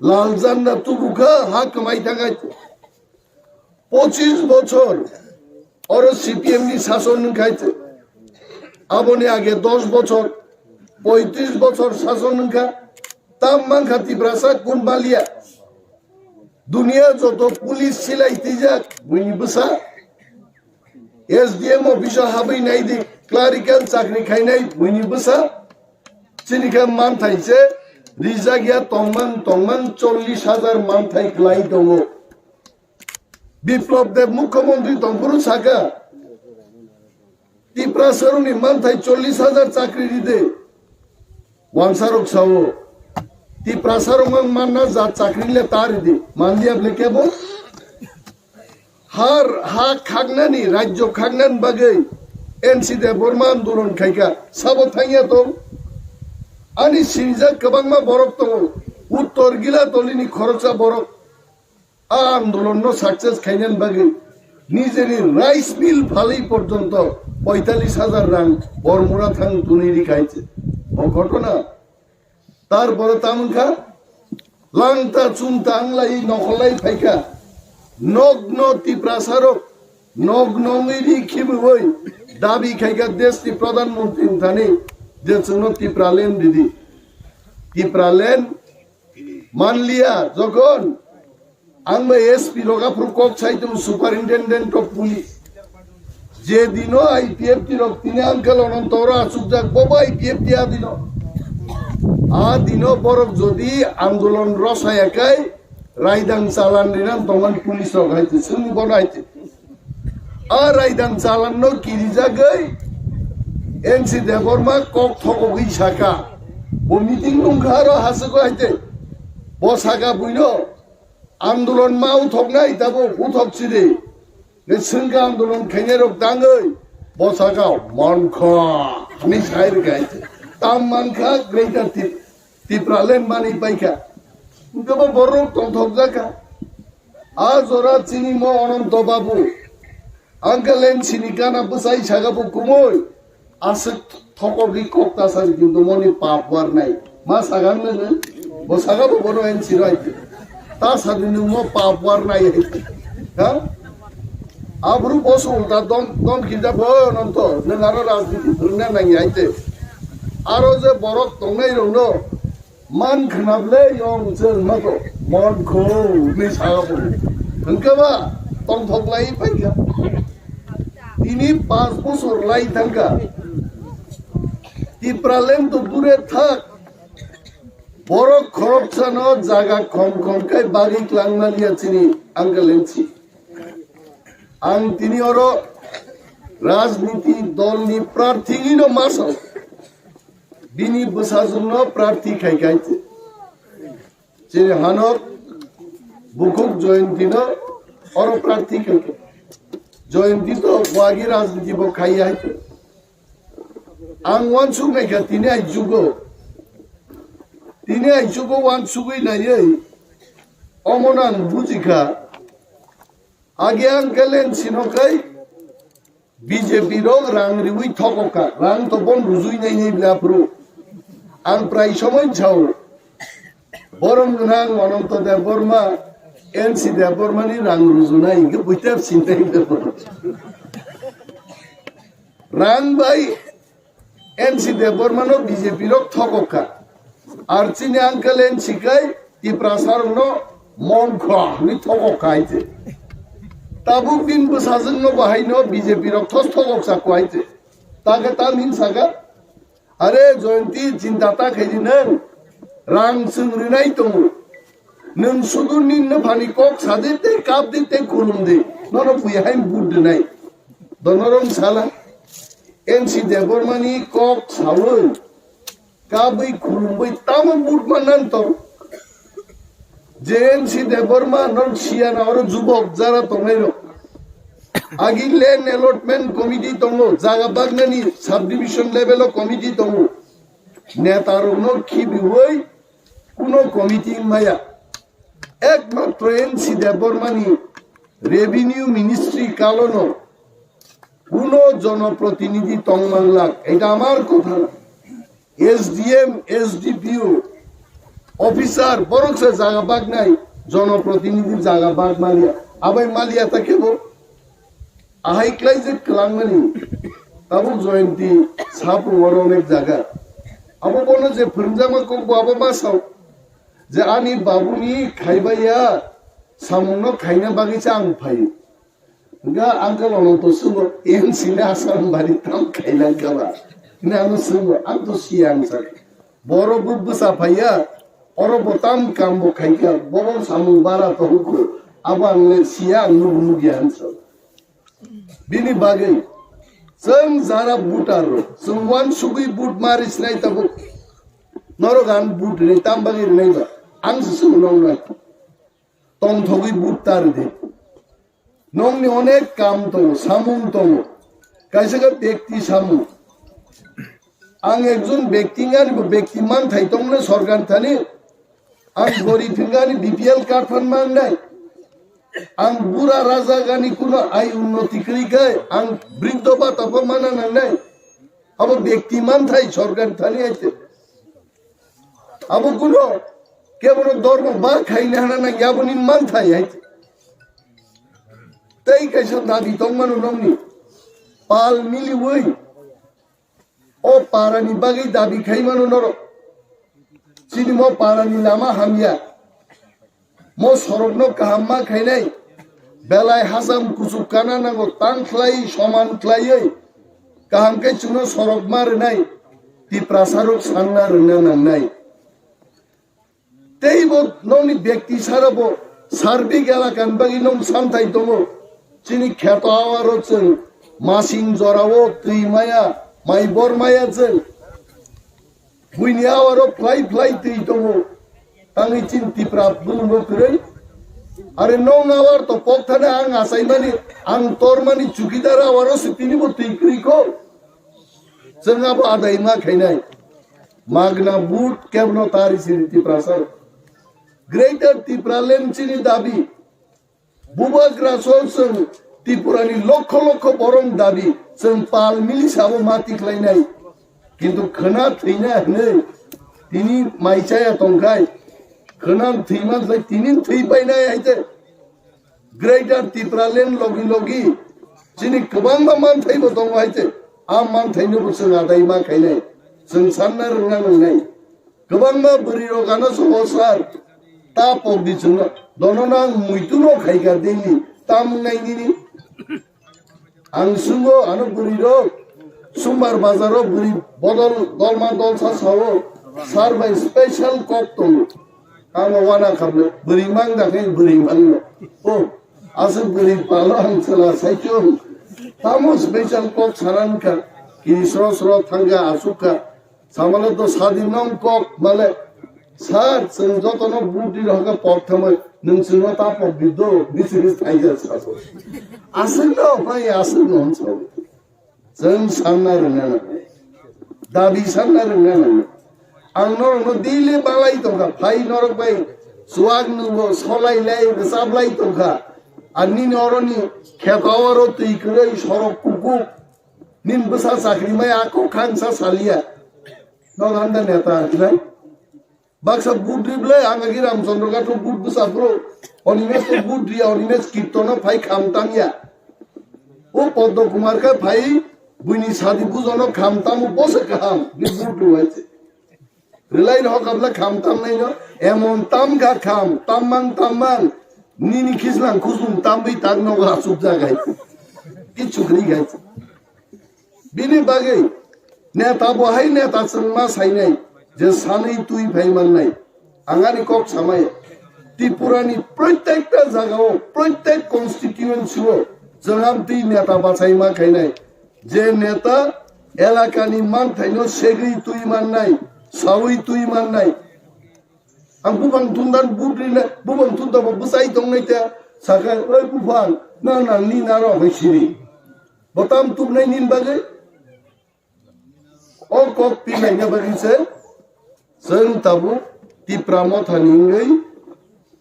Lal janda tubukha hakmai thangai. Pochis bochor oro C P M ni sason wngkhai. Aboni age dos bochor, poitris bochor sason wngkha. Tam mankha Tiprasa kun balia. Dunia joto police silai tijak buini bwsa. S D M office o habwi naidi clerical chakri khainai buini bwsa. Chini khe manthai se rijak ya tongman tongman chollish hajar manthai kwlai tongo. Biplab Deb mukhyamantri tongphuru saka, Tiprasarokni manthai chollish hajar chakri ride. Wansarok sao, Tiprasarok mang manna jat chakri le ta ride. Manliya bole kebo? Har ha khagnani, rajyo khagnani bagwi N C Debbarma andolon khaikha. Sabo thangya tong? Ani sinijak kwbangma borok tongo. Uttor Gilatolini khoroksa borok a andolonno success khainani bagwi nijeni rice mill phalwi porjonto poitalish hajar rang Bormura thang tuni ri khainse. O ghotona. Tarpore tamwngkha langta chungta anglai nokolai phaikha. Nogno Tiprasarok nogno wngwi ri khibiwi dabi khaikha deshni Pradhan Mantri wngthani je chwngno Tipraland ridi. Tipraland manliya jokhon ang bai S P rok aphuru kok sai tongo, Superintendent of Police. Je dino I P F T rok tini uncle Ananto oro achukjak, bo bo I P F T a dino. A dino borok jodi andolon rosaya kai raidang chalan rinan tongmani police rok hai te, chwngni bono hai te. A raidang chalanno kirijagwi N C Debbarma kok thokogwi saka, bo meeting nungkha aro haswgo hai te. Bo saka buino, andolon ma uthoknai tabuk uthok sidi. Ne swngkha andolon khainai rok tangwi. Bo saka mankha. Ani sai rwkha hai te. Tam mankha Greater Tip-, Tipraland mani paikha. Hwnkhe bo borok tongthokjakha. A jora chini mo Ananto Babu. Uncle N C ni gana bwsai saka bo kumui. Aswk thokogwi kok ta sari kintu moni pap warnai. Ma sagang nene? Bo saka bo bono N C roi. Ta sadi nung mo pap warnai. Ha? Abru bosu ulta dom, dom kinta bo Ananto. Nung aro rajniti phwrwngna nangi aite. Aro je borok tongnai rokno man khwnable yong chwng mato mon kho ni saka bo. Hwnkhe ba tongthok lai paikha. Tini panch bosor lai thangkha. Tipraland to dure thak. Borok khoroksano jaga khom khom khe bagwi klangma liya chini Uncle N C. Ang tini oro rajniti dolni prarthi hino masao bini bwsajwkno prarthi khai khai. Chini hanok bukhuk Joyantino oro prarthi khai. Joyanti to wagi rajniti bo khai hai. Ang wansuk naikha tini ai jugo. Tini ai jugo wansugwi naiwi omono ang bujikha. Age ang kelen sino kai B J P rok rang riwi thokokha, rang to bon rujui nai nai bla phuru. Ang prai somoi sao, borom gwnang Ananto Debbarma, N C Debbarma ni rang rujunai hingke buitep sinai. Rang bai N C Debbarma no B J P rok thokokha. Ar chini uncle N C kai Tiprasa rokno mongkho hwnwi thokokha hai se. Tabuk din bwsajwkno bo haino B J P rok thos thokok sa kho hai se. Takhe tam hin saka, "Are Joyanti, chinta ta khaidi nwng, rang chwng rinai tongo. Nwng sudu nini phani kok sadi tei kapdi tei khulumdi. Nono bui hai vote rinai." Donorong sala. N C Debbarmani kok sawi kabwi khulumwi tamo vote mannan tong. J N C Debbarma, non siyana oro jubok jara tongnai rok. Agi land allotment committee tongo, jaga bagnani subdivision level o committee tongo. Neta rokno khibiwi kuno committee maya. Ekmatro N C Debbarmani revenue ministry kalono kuno jonoprotinidhi tongmanglak. Eta amar kotha na. S D M, S D P O, officer, borok se jaga bagnai, jonoprotinidhi jaga bag malia. Abai malia ta kebo? Ahai klai je kwlangmani. Tabuk Jayanti, Sapung oro onek jaga. Abo bono je phwrwngjakma kok bo abo ma sao. Je ani babuni khaibaiya samungno khaina bagwi se ang phaio. Hingkha uncle Ananto swngo, "N C ni Assam bari tam khailangkha ba?" Hwnwi ano swngo, ang to siya ang sak. Boro bo bwsa phaiya, oro bo tam kam bo khaikha, bobo samung bara tongkho, abo ang le siya ang nuk nukya hinwi sak. Bini bagwi, chwng jara voter rok, chwng uansugwi vote ma rwi sinai tabuk. Norok ang vote rwnai, tam bagwi rwnai ba? Ang se swngo noknai. Tongthogwi vote ta rwdi. Nokni onek kam tongo, samung tongo. Kaisa khe bekti samung. Ang ekjon bekti wngani bo bekti manthai tongmani sorkar thani. Ang gorib wngani B P L card phan mangnai. Ang bura raja gani kuno ai unnoti kwrwi khe ang briddho bhata pho mana nangnai. Abo bekti manthai sorkar thani aite. Abo kuno kebono dormo ba khaina hana nang yaboni manthai hai. Tei kaisa dabi tongmano nokni pal miliwi o parani bagwi dabi khaimano norok. Chini mo parani lama hamya. Mo sorokno kaham ma khainai, belai hacham kuchuk kana nango tang khlai soman khlaiwi kaham khe chwngno sorok ma rwnai, Tiprasa rok sanna rwna nangnai. Tei bo nokni bekti sara bo sarbik elaka ni bagwi nong santhai tongo. Chini kheto awaro chwng masing jorao twi maya, mai bor maya chwng. Buini awaro phlai phlai twi tongo. Tangwi chini Tipra bumbo kwrwi. Are nong awar to pok thani ang achaimani, ang tormani chukidar awaro se tini bo twi kwrwi kho. Chwng abo adai ma khainai. Magna vote kebno tari sini Tiprasa. Greater Tipraland chini dabi. Bubagra so chwng Tripurani lokho lokho borok dabi chwng pal mili sabo ma tikhlainai. Kintu khwna thwina hwnwi tini mai chaya tongkhai. Khwna thwima khlai tini thwi painai hai te. Greater Tipraland logi logi chini kwbangma manthai bo tongo hai te. A manthai no bo chwng adai ma khainai. Chwng sanna rwngna nangnai. Kwbangma bwrwi rok ano sobo sar. Ta pok di chwngno. Dono nang muitu no khaika daily. Tam nai nini. Ang sungo ano bwrwi rok. Sumbar bazar o bwrwi bodol dolma dolsa sao. Sar bai special kok tongo. Ano wana khamle bwrwi mang da khe bwrwi mang no. O. Aswk bwrwi palo ang chwla saichung. Tamo special kok saran kha. Kini sro sro thangka asuk kha. Samale to sadi nong kok male. Sir, chwng jotono budi rohga pok thamai. Nwng chwngno ta pok bido, bisi bisi thaija sabo. Aswk no, pai aswk no hwnso. Chwng sanna rwngna nangnai. Dabi sanna rwngna nangnai. Ang norokno daily balai tongkha, phai norok bai chuak nwngo, solai lai, rwchap lai tongkha. Ar nini oroni kheto oro twi kwrwi, sorok kukuk. Nini bwsa chakri mai ako khangsa saliya. Nok handa neta hinai. Baksa vote ri bwle, ang agi Ramchandra Ghat o vote bwsa phuru, Animesh o vote riya, Animesh Kirtona phai kham tamya. O Padma Kumar khe phai buini sadi bujono kham tamo bose kaham, ni vote rwai se. Rwlai rw hokha bwle kham tamnai no, emon tam kha kham, tammang tammang, nini khislang khusung tambwi tak nogo asuk jagai. Kichu khri gai. Bini bagwi neta bo hai neta chwng ma sainai je sanwi twi phai mannai. Ang ani kok samai Tripurani proitekta jagao, proitek constituency o chwng amtwi neta bachai ma khainai. Je neta elakani manthaino segwi twi mannai, sawi twi mannai. Ang buphang thumdan but rinai, buphang thumda bo bwsai tongnai te sakha, "Oi buphang, nang nang ni naro hai siri." Bo tam tubnai nin bagwi? O kok twi laina bagwi se chwng tabuk Tipra Motha ni wngwi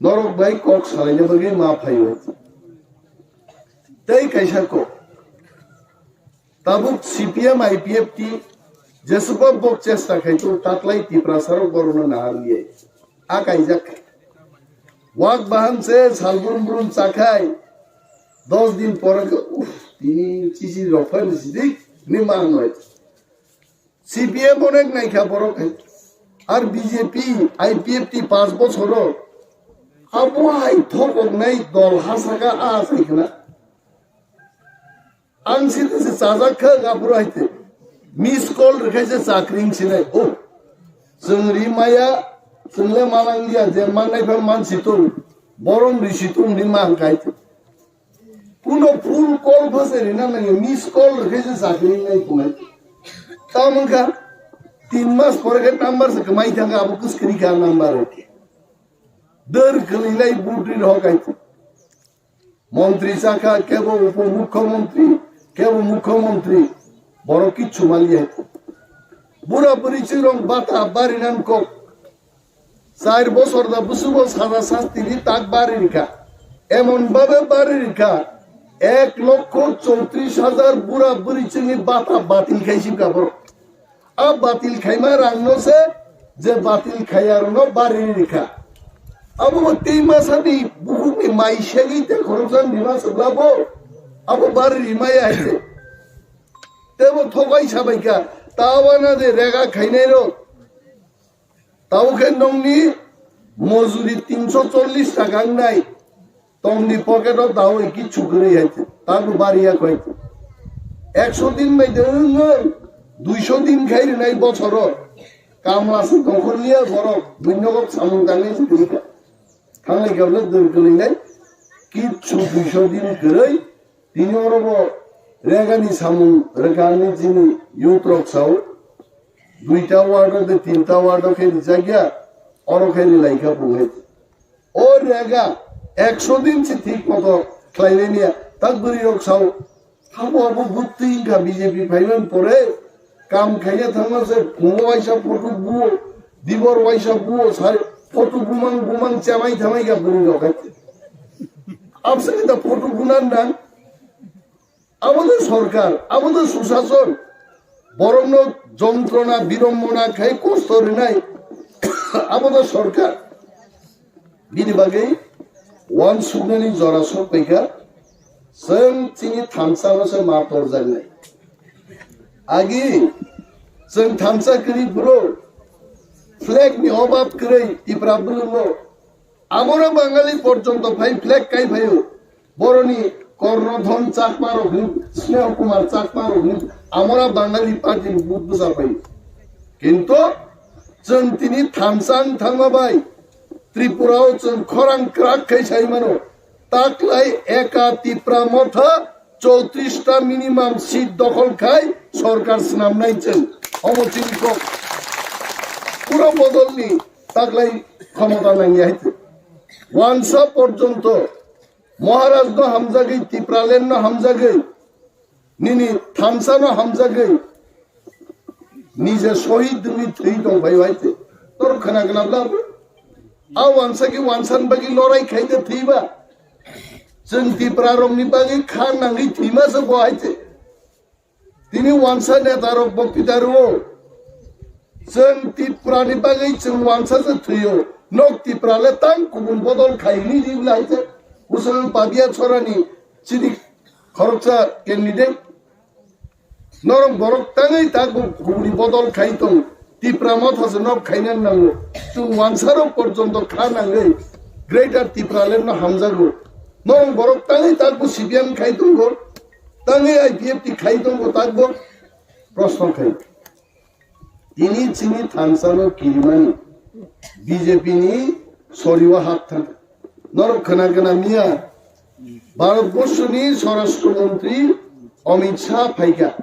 norok bai kok salaina bagwi ma phaio. Tei kaisa kok, tabuk C P M I P F T jeswkba bok chesta khai tongo, taklai Tiprasa rok borokno nahar liya. A kaijak. Wak bahan se sal brum brum chakhai. Dos din pore khe, "Uff, tini chichi rok phai sidik," ni ma nai. C P M onek naikha borok hai. Ar B J P, I P F T pas bosoro. Abo hai thokoknai dol hasaka a sai khna. Ang sini se chajak kha, gapuro hai te. Miss call rwkhe se chakring sinai. Oh, chwng ri maya, chwng le manang liya, je mannai pha man si tung. Borom ri si tung ni man kai te. Kuno full call pha se rina nang, miss call rwkhe se chakring nai kunai. Tamang kha, tin mas pore khe number se kwmai thang kha, abo kwskri kha number rwkhe. Dor kwlwi lai but ri rok kai te. Montri chakha, kebo upomukhyamantri, kebo mukhyamantri, borok kichu maliya. Bura buri chirong bata bari nang kok. Char bosor da busubo saja sasti ni tak bari rikha. Emon babe bari rikha. Ek lokho chowtris hajar bura buri chini bata batil khai sibka borok. A batil khaima rangno se je batil khaiya rokno bari rikha. Abo bo tei masa ni bukhuk ni mai segwi te khoroksa ni ma sokla bo. Abo bari rimaya hai se. Tebo thokai sabaika. Tawana de rega khainai rok. Tabo khe nongni mojuri tinso chollis taka wngnai. Tongni pocket o dawi kichu kwrwi hai se, tamo bariya koi. Ekso din bai de wng, duiso din khai rinai bosoro. Kamla se dokhor liya borok, buinogok samung tangnai se kwrwi kha. Thanglai khe bole dor kwlwinai, kichu duiso din kwrwi, tini oro bo regani samung rwkha ni chini youth rok sao. Duita ward o de tinta ward o khe rijak ya, oro khe rilai kha bung hai. O rega ekso din se thik moto khlainai niya, tak bwrwi rok sao, "Habo abo bwtwi wngkha B J P phaiman pore, kam khaina thangma se phungo waisa photo buo, dibor waisa buo, sari photo bumang bumang chamai thamai kha bwrwi rok hai." Absani da photo bunan nang, abo da sorkar, abo da susason, borokno jontrona, birombona khai kosto rinai, abo da sorkar. Bini bagwi wansuknani jora sokpaikha, chwng chini thansa no se ma torjaknai. Agi chwng thansa kwrwi phuru flag ni obab kwrwi Tipra bwlwngo. Amora Bangali porjonto phai flag kai phaio. Boroni Kornodhon Chakma rok hin, Sneho Kumar Chakma rok hin, Amora Bangali party ni but bwsa pai. Kintu chwng tini thansa wng thangma bai Tripura o chwng khorang kwrak khai sai mano. Taklai eka Tipra Motha chowtris ta minimum seat dokhol khai sorkar swnamnai chwng. Omo chini kok. Pura bodol ni taklai khomota nangya hai. Wansa porjonto Maharaj no hamjagwi, Tipraland no hamjagwi, nini thansa no hamjagwi, nije shohid wngwi thwi tong phai hai te. Tor khna khna bla bo. A wansa ki wansa ni bagwi lorai khai de thwi ba. Chwng Tipra rok ni bagwi kha nangwi thwi ma se bo hai te. Tini wansa neta rok boktita rwo. Chwng Tipra ni bagwi chwng wansa se thwio. Nok Tipra le tang kubun bodol khai ni di lai se. Usang Pabiachara ni chini khoroksa candidate. Norok borok tangwi tak bo kubuni bodol khai tong. Tipra Motha se nok khaina nango. Chwng wansa rok porjonto kha nangwi Greater Tipraland no hamjago. Norok borok tangwi tak bo C P M khai tongo. Tangwi I P F T khai tongo tak bo. Proshno khai. Tini chini thansa no kirimani B J P ni soriwa hap thang. Norok khna khna miya Bharat Borsho ni Swarashtra Mantri Amit Shah phaikha.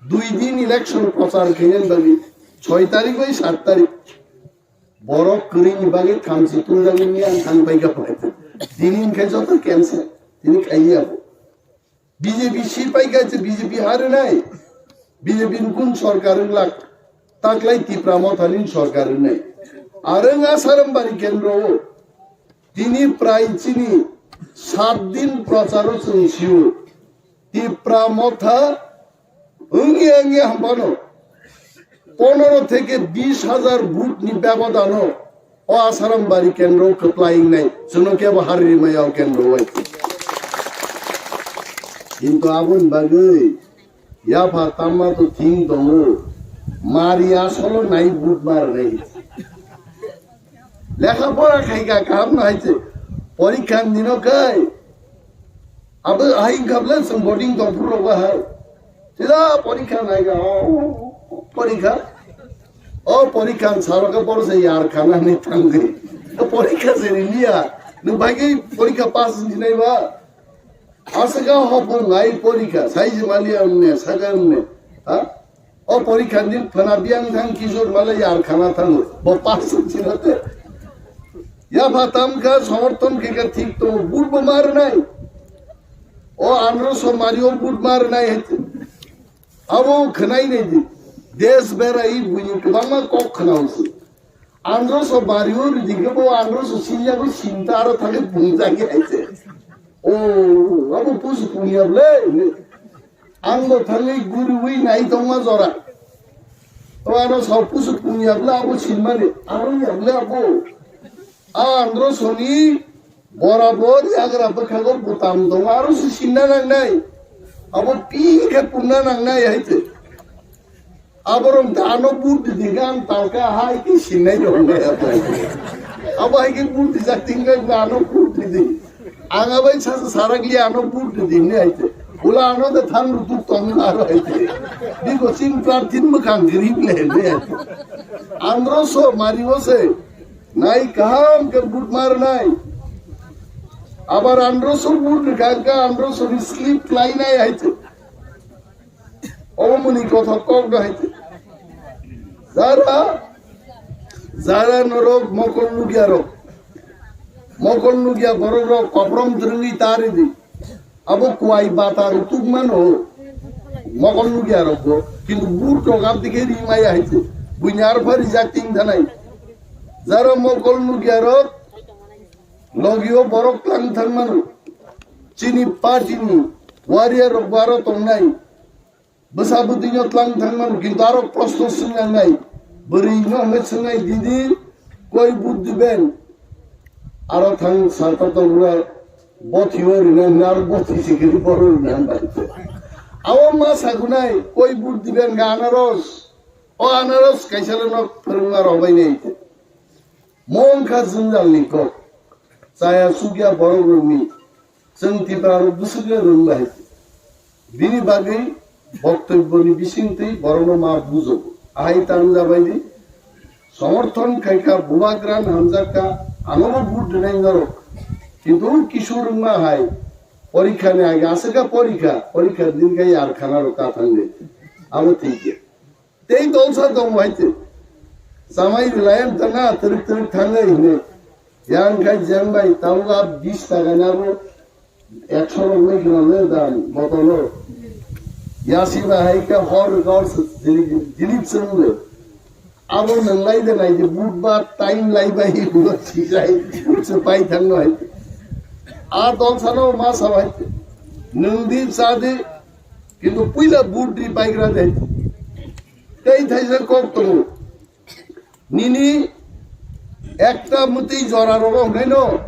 Dui din election prochar khainani bagwi, choi tarik bai sat tarik. Borok kwrwini bagwi thamchi tungjagwi miyang thang paikha phai. Tini hinkhe joto cancel. Tini khaiya bo. B J P si paikha se B J P harwnai. B J P ni kun sorkar wnglak. Taklai Tipra Mothani sorkar wngnai. Arwng Asarambari kendro o. Tini prai chini sat din procharo chwng sio. Tipra Motha wngya wngya hampano pondro theke bis hajar vote ni bebodano o Asarambari kendro kwplai wngnai, chwngno kebo hari rimaya o kendro bai. Kintu aboni bagwi yapha tamma to thing tongo, mari asolo nai vote mar nai. Lekha pora khaika kaham no hai se, porikha dino kai. Abo hai wngkha bwle chwng boarding tong phuru rok bahai. Sida porikha naiga, o porikha. O porikha saro khe boro se yar khana ni thangwi. O porikha se riliya. Nwng bai khe porikha pass wngsinai ba. Aswk a hopung ai porikha. Sai se maliya wngni, saka wngni. Ha? O porikha din phana biyang thang Kishore mala yar khana thango. Bo pass chino te. Yapha tamkha somorthon khe kha thik tongo, vote bo ma rwnai. O andro so mari o vote ma rwnai hai. Abo khwnai nai di. Des berai buini kwbangma kok khwna usu. Andro so bari o ridi khe bo andro so silya bo sinta aro thangwi pungjagwi hai se. O, abo pusu punya ble. Ang bo thangwi guriwi nai tongma jora. To ano sao pusu pung yabla abo sinmani, aro yabla abo. A andro soni borabor yagra bwkhago butam tongo, aro se sinna nangnai. Abo pi khe pungna nangnai hai te. Aborok da ano vote di di, ang talka hai khe sinnai rok nai abo. Abo hai khe vote di jak tingkha ano vote di di. Ang abai sasa sarak li ano vote di di nai hai te. Ula ano da thang rutuk tong aro hai te. Biko sin prarthin mwkhang grip le nai hai te. Andro so mari o se. Nai kaham khe vote mar nai. Abar andro so vote ni kangka andro so ni slip lai nai hai te. Obo muni kothok kok no hai te. Jara, jara norok mokol nukya rok. Mokol nukya borok rok koprom twrwngwi tari di. Abo kuai bata rutuk mano. Mokol nukya rok bo. Kintu bur tokap dikhe ri maya hai te. Buini arpha rijak ting thanai. Jara mokol nukya rok. Logio borok tlang thang mano. Chini party ni warrior rok bo aro tongnai. Bwsa bwtwino tlang thang mano, kintu aro proshno swngnai. Bwrwi no hwnwi swngnai, didi, koi vote diben? Aro thang sarta tongra, bothi o rina hwnwi aro bothi sikiri boro rina hwnwi. Abo ma sagunai, koi vote diben ga anaros. O anaros kaisa le nok phwrwngma rok bai nai. Mongkha jwngjal ni kok. Chaya sukya borok rok ni. Chwng Tipra rok bwswk le rwng bai. Bini bagwi boktobbo ni bisingtwi borok no ma bujo. Ahai tang jabai di. Somorthon khaikha bubagra hamjakka ano bo vote rwnai norok. Kintu kisu rwngma hai. Porikha ni age aswk kha porikha. Porikha din khe yar khana rok ka thang di. Abo thik ya. Tei dolsa tongo hai se. Samai rwlai ang tana twrwk twrwk thangwi hwnwi. Yang khai jeng bai tabuk a bis taka ni abo ekso rok nai khna le dam botolo. Yasi ba hai khe hor hor se dilip, dilip se nung le. Abo nang lai de nai de but ba time lai bai bu si sai se pai thang no hai. A dolsa no ma sa hai. Nung di sa di kintu puila but di bai gra de. Tei thaisa kok tongo. Nini ekta mwtwi jora rogo hwnwi no.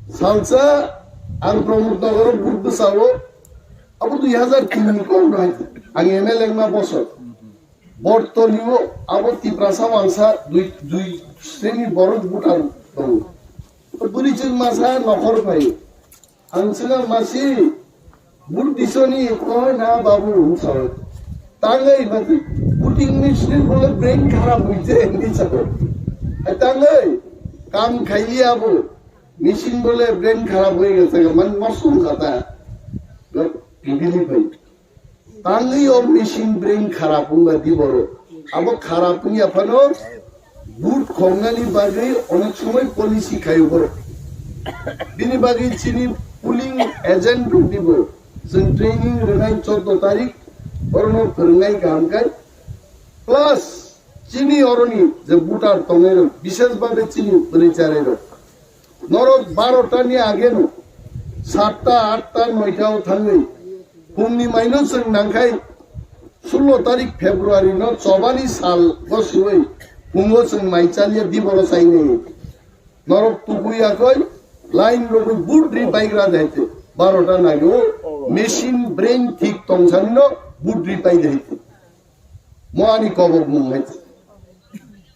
Salsa ang Pramod Nogoro but bwsao abo dui hazar tin ni kok no hai. Ang M L A wngma bosor. Bortoni o abo Tiprasa wangsa dui, dui sreni borok butal tongo. Bwrwi chwng masa nokhor phai. Ang swkang masi, but disoni koi na babu, hwn sawi. Tangwi mati, buting machine bole brain kharap hoite, hwn sawi. Ai tangwi, kam khaili abo, machine bole brain kharap hoi gese, man masum khata. Pibili pai. Tangwi o machine brain kharap wngba di borok. Abo kharap wngya phano Vote khongnani bagwi onek somoi policy khaio borok. Bini bagwi chini polling agent roknibo chwng training rwnai chordo tarik, orono phwrwngnai kaham khe. Plus chini oroni je voter tongnai rok, bishesh bhabe chini bwrwi charai rok, norok baro ta ni age no satta, atta, noita o thangwi phungni maino chwng nangkhai sullo tarik February no chobani sal gosiwi phungo chwng mai chaliya diboro chainai. Norok tubui yakoi line rogwi vote ri baigra daite baro ta nagi o machine brain thik tongsanino vote ri pai daite. Mo ani kobok mung hai.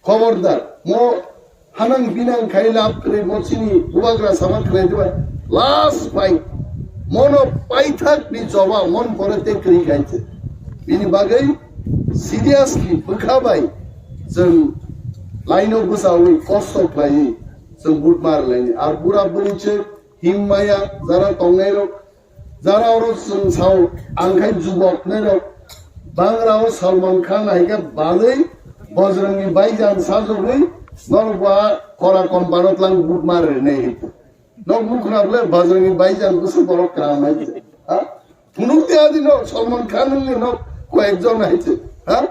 Khobordar, mo hanang binang khai lab kwrwi, mo chini bubagra sama khlai dibai. Last fight, mono paithak ni joba mon pore te kwrwi khai se. Bini bagwi seriously bwkha bai chwng line o bwchawi kosto khlaiwi chwng vote mar laini. Ar bura bwrwi se himmaya jara tongnai rok, jara oro chwng sao, ang khai jubok nai rok, bangra o Salman Khan hai khe balwi Bajrangni Baijan sajogwi norok ba kora kompano tlang vote mar rwnai hai. Nok mukhra ble Bajrangni Baijan busu borok kram hai. Ha? Phunuk dia di nok Salman Khan ni nok koyek jon hai. Ha?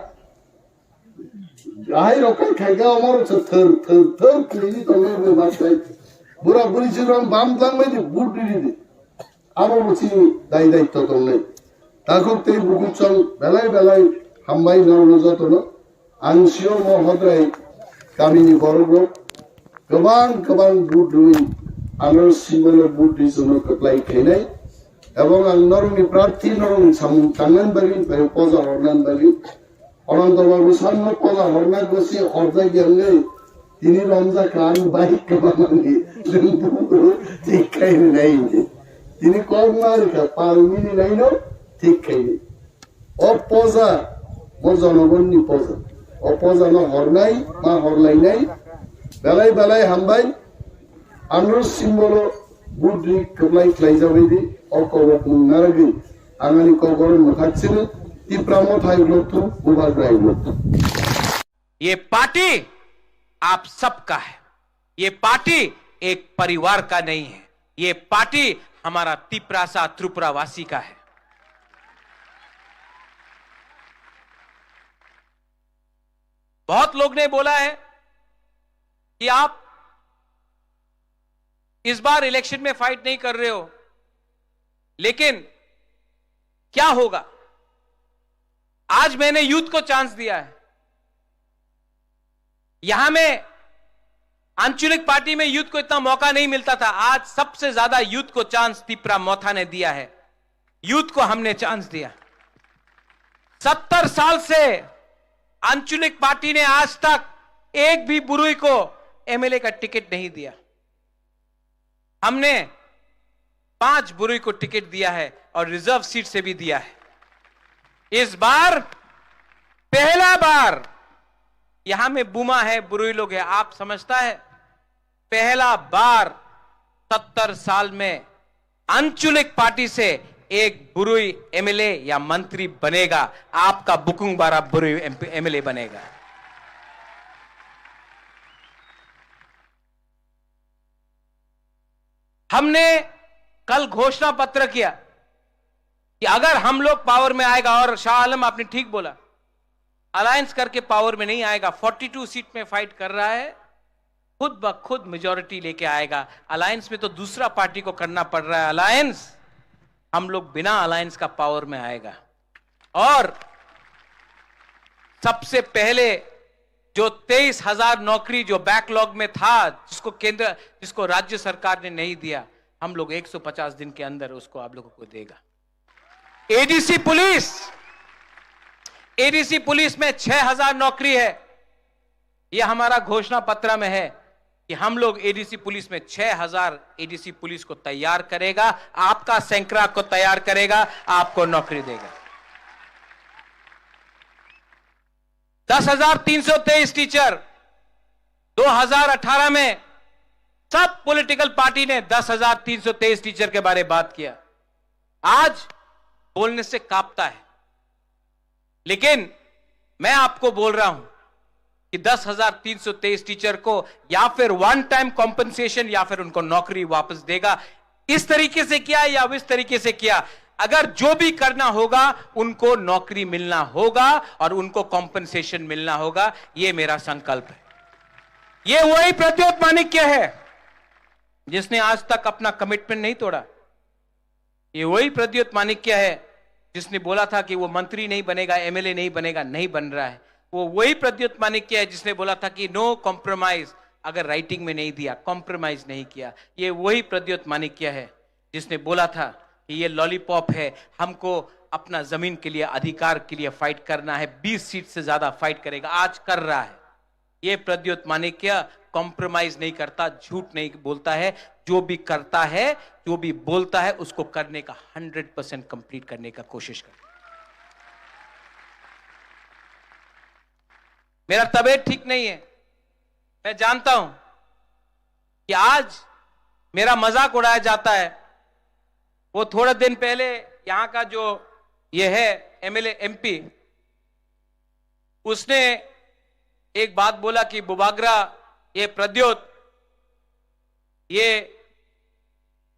Ahai rok khai khai ga omor se thar thar thar kri ni tong le mas khai. Bura buri si rom bam tlang mai di vote ri di. Abo bo chini dai daitto tongnai. Takhuk tei bukuchwng belai belai hambai norokno jotono. Ang sio mo hodrai kamini borokrok kwbang kwbang vote rwi ano simolo vote rwi jono kwplai khainai. Ebong ang norokni prarthi norokni samung tangnani bagwi bai poja hornani bagwi Ananto Babu sanno pola horna gosi horjak yangwi tini romjak kha ang bai kwbangmani nwng buphuru thik khai rinai hinwi. Tini kok ma rikha pal mini naino thik khai ni. O poja, o jonogonni poja. O poja no hornai, ma horlainai. Belai belai hambai. Anor simbolo budri kwplai khlaijagwi di, o kobok mung narwgwi, ang ani kokoro mwthak sino, Tipra Motha hai loktu, Bubagra hai loktu. ये पार्टी आप सबका है, ये पार्टी एक परिवार का नहीं है, ये पार्टी हमारा तिपरासा त्रिपुरावासी का है। बहुत लोग ने बोला है कि आप इस बार इलेक्शन में फाइट नहीं कर रहे हो, लेकिन क्या होगा? आज मैंने यूथ को चांस दिया है। यहां में आंचलिक पार्टी में यूथ को इतना मौका नहीं मिलता था। आज सबसे ज्यादा यूथ को चांस तिपरा मोथा ने दिया है। यूथ को हमने चांस दिया। सत्तर साल से आंचलिक पार्टी ने आज तक एक भी बुरुई को एमएलए का टिकट नहीं दिया। हमने पांच बुरुई को टिकट दिया है और रिजर्व सीट से भी दिया है। इस बार पहला बार यहां में बुमा है, बुरुई लोग है, आप समझता है, पहला बार सत्तर साल में आंचलिक पार्टी से एक बुरुई एमएलए या मंत्री बनेगा, आपका बुकुंग बारा बुरुई एमएलए बनेगा। हमने कल घोषणा पत्र किया कि अगर हम लोग पावर में आएगा, और शाह आलम आपने ठीक बोला, अलायंस करके पावर में नहीं आएगा, फोर्टी टू सीट में फाइट कर रहा है, खुद ब खुद मेजोरिटी लेके आएगा। अलायंस में तो दूसरा पार्टी को करना पड़ रहा है अलायंस, हम लोग बिना अलायंस का पावर में आएगा। और सबसे पहले जो तेईस हजार नौकरी जो बैकलॉग में था, जिसको केंद्र, जिसको राज्य सरकार ने नहीं दिया, हम लोग एक सौ पचास दिन के अंदर उसको आप लोगों को देगा। एडीसी पुलिस, एडीसी पुलिस में छह हजार नौकरी है। यह हमारा घोषणा पत्र में है कि हम लोग एडीसी पुलिस में छह हजार एडीसी पुलिस को तैयार करेगा, आपका सैकड़ा को तैयार करेगा, आपको नौकरी देगा। दस हजार तीन सौ तेईस टीचर, दो हजार अठारह में सब पॉलिटिकल पार्टी ने दस हजार तीन सौ तेईस टीचर के बारे बात किया। आज बोलने से कांपता है, लेकिन मैं आपको बोल रहा हूं, कि दस हजार तीन सौ तेईस टीचर को या फिर वन टाइम कॉम्पेंसेशन या फिर उनको नौकरी वापस देगा। इस तरीके से किया या इस तरीके से किया, अगर जो भी करना होगा, उनको नौकरी मिलना होगा और उनको कॉम्पेंसेशन मिलना होगा। ये मेरा संकल्प है। ये वही प्रद्योत माणिक्य है जिसने आज तक अपना कमिटमेंट नहीं तोड़ा। ये वही प्रद्योत माणिक्य है जिसने बोला था कि वो मंत्री नहीं बनेगा, एमएलए नहीं बनेगा, नहीं बन रहा है। वो वही प्रद्योत माणिक्य है जिसने बोला था कि नो कॉम्प्रोमाइज, अगर राइटिंग में नहीं दिया, कॉम्प्रोमाइज नहीं किया। ये वही प्रद्योत माणिक्य है जिसने बोला था कि ये लॉलीपॉप है, हमको अपना जमीन के लिए, अधिकार के लिए फाइट करना है, बीस सीट से ज्यादा फाइट करेगा, आज कर रहा है। ये प्रद्योत माणिक्य कॉम्प्रोमाइज नहीं करता, झूठ नहीं बोलता है, जो भी करता है, जो भी बोलता है, उसको करने का हंड्रेड परसेंट कंप्लीट करने का कोशिश करता है। मेरा तबीयत ठीक नहीं है, मैं जानता हूं कि आज मेरा मजाक उड़ाया जाता है। वो थोड़े दिन पहले यहाँ का जो ये है एमएलए एमपी, उसने एक बात बोला कि बुबागरा, ये प्रद्योत, ये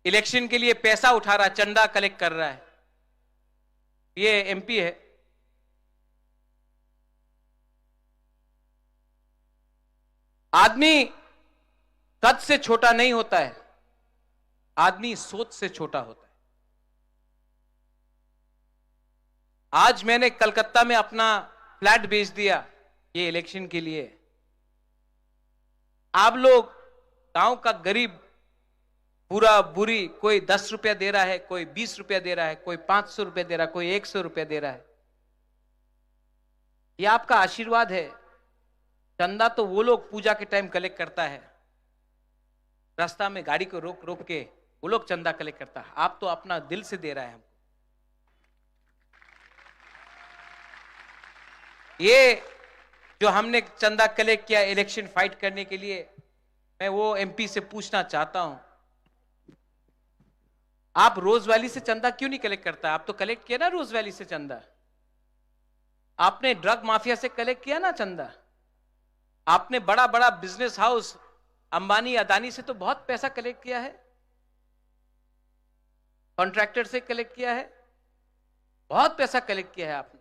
इलेक्शन के लिए पैसा उठा रहा है, चंदा कलेक्ट कर रहा है। ये एमपी है। आदमी कद से छोटा नहीं होता है, आदमी सोच से छोटा होता है। आज मैंने कलकत्ता में अपना फ्लैट बेच दिया ये इलेक्शन के लिए। आप लोग, गांव का गरीब, बुरा बुरी, कोई दस रुपया दे रहा है, कोई बीस रुपया दे रहा है, कोई पाँच सौ रुपया दे रहा है, कोई एक सौ रुपया दे रहा है, ये आपका आशीर्वाद है। चंदा तो वो लोग पूजा के टाइम कलेक्ट करता है, रास्ता में गाड़ी को रोक रोक के वो लोग चंदा कलेक्ट करता है। आप तो अपना दिल से दे रहा है हमको। ये जो हमने चंदा कलेक्ट किया इलेक्शन फाइट करने के लिए, मैं वो एमपी से पूछना चाहता हूं, आप रोज वैली से चंदा क्यों नहीं कलेक्ट करता? आप तो कलेक्ट किया ना रोज वैली से चंदा, आपने ड्रग माफिया से कलेक्ट किया ना चंदा, आपने बड़ा बड़ा बिजनेस हाउस अंबानी अदानी से तो बहुत पैसा कलेक्ट किया है, कॉन्ट्रैक्टर से कलेक्ट किया है, बहुत पैसा कलेक्ट किया है आपने।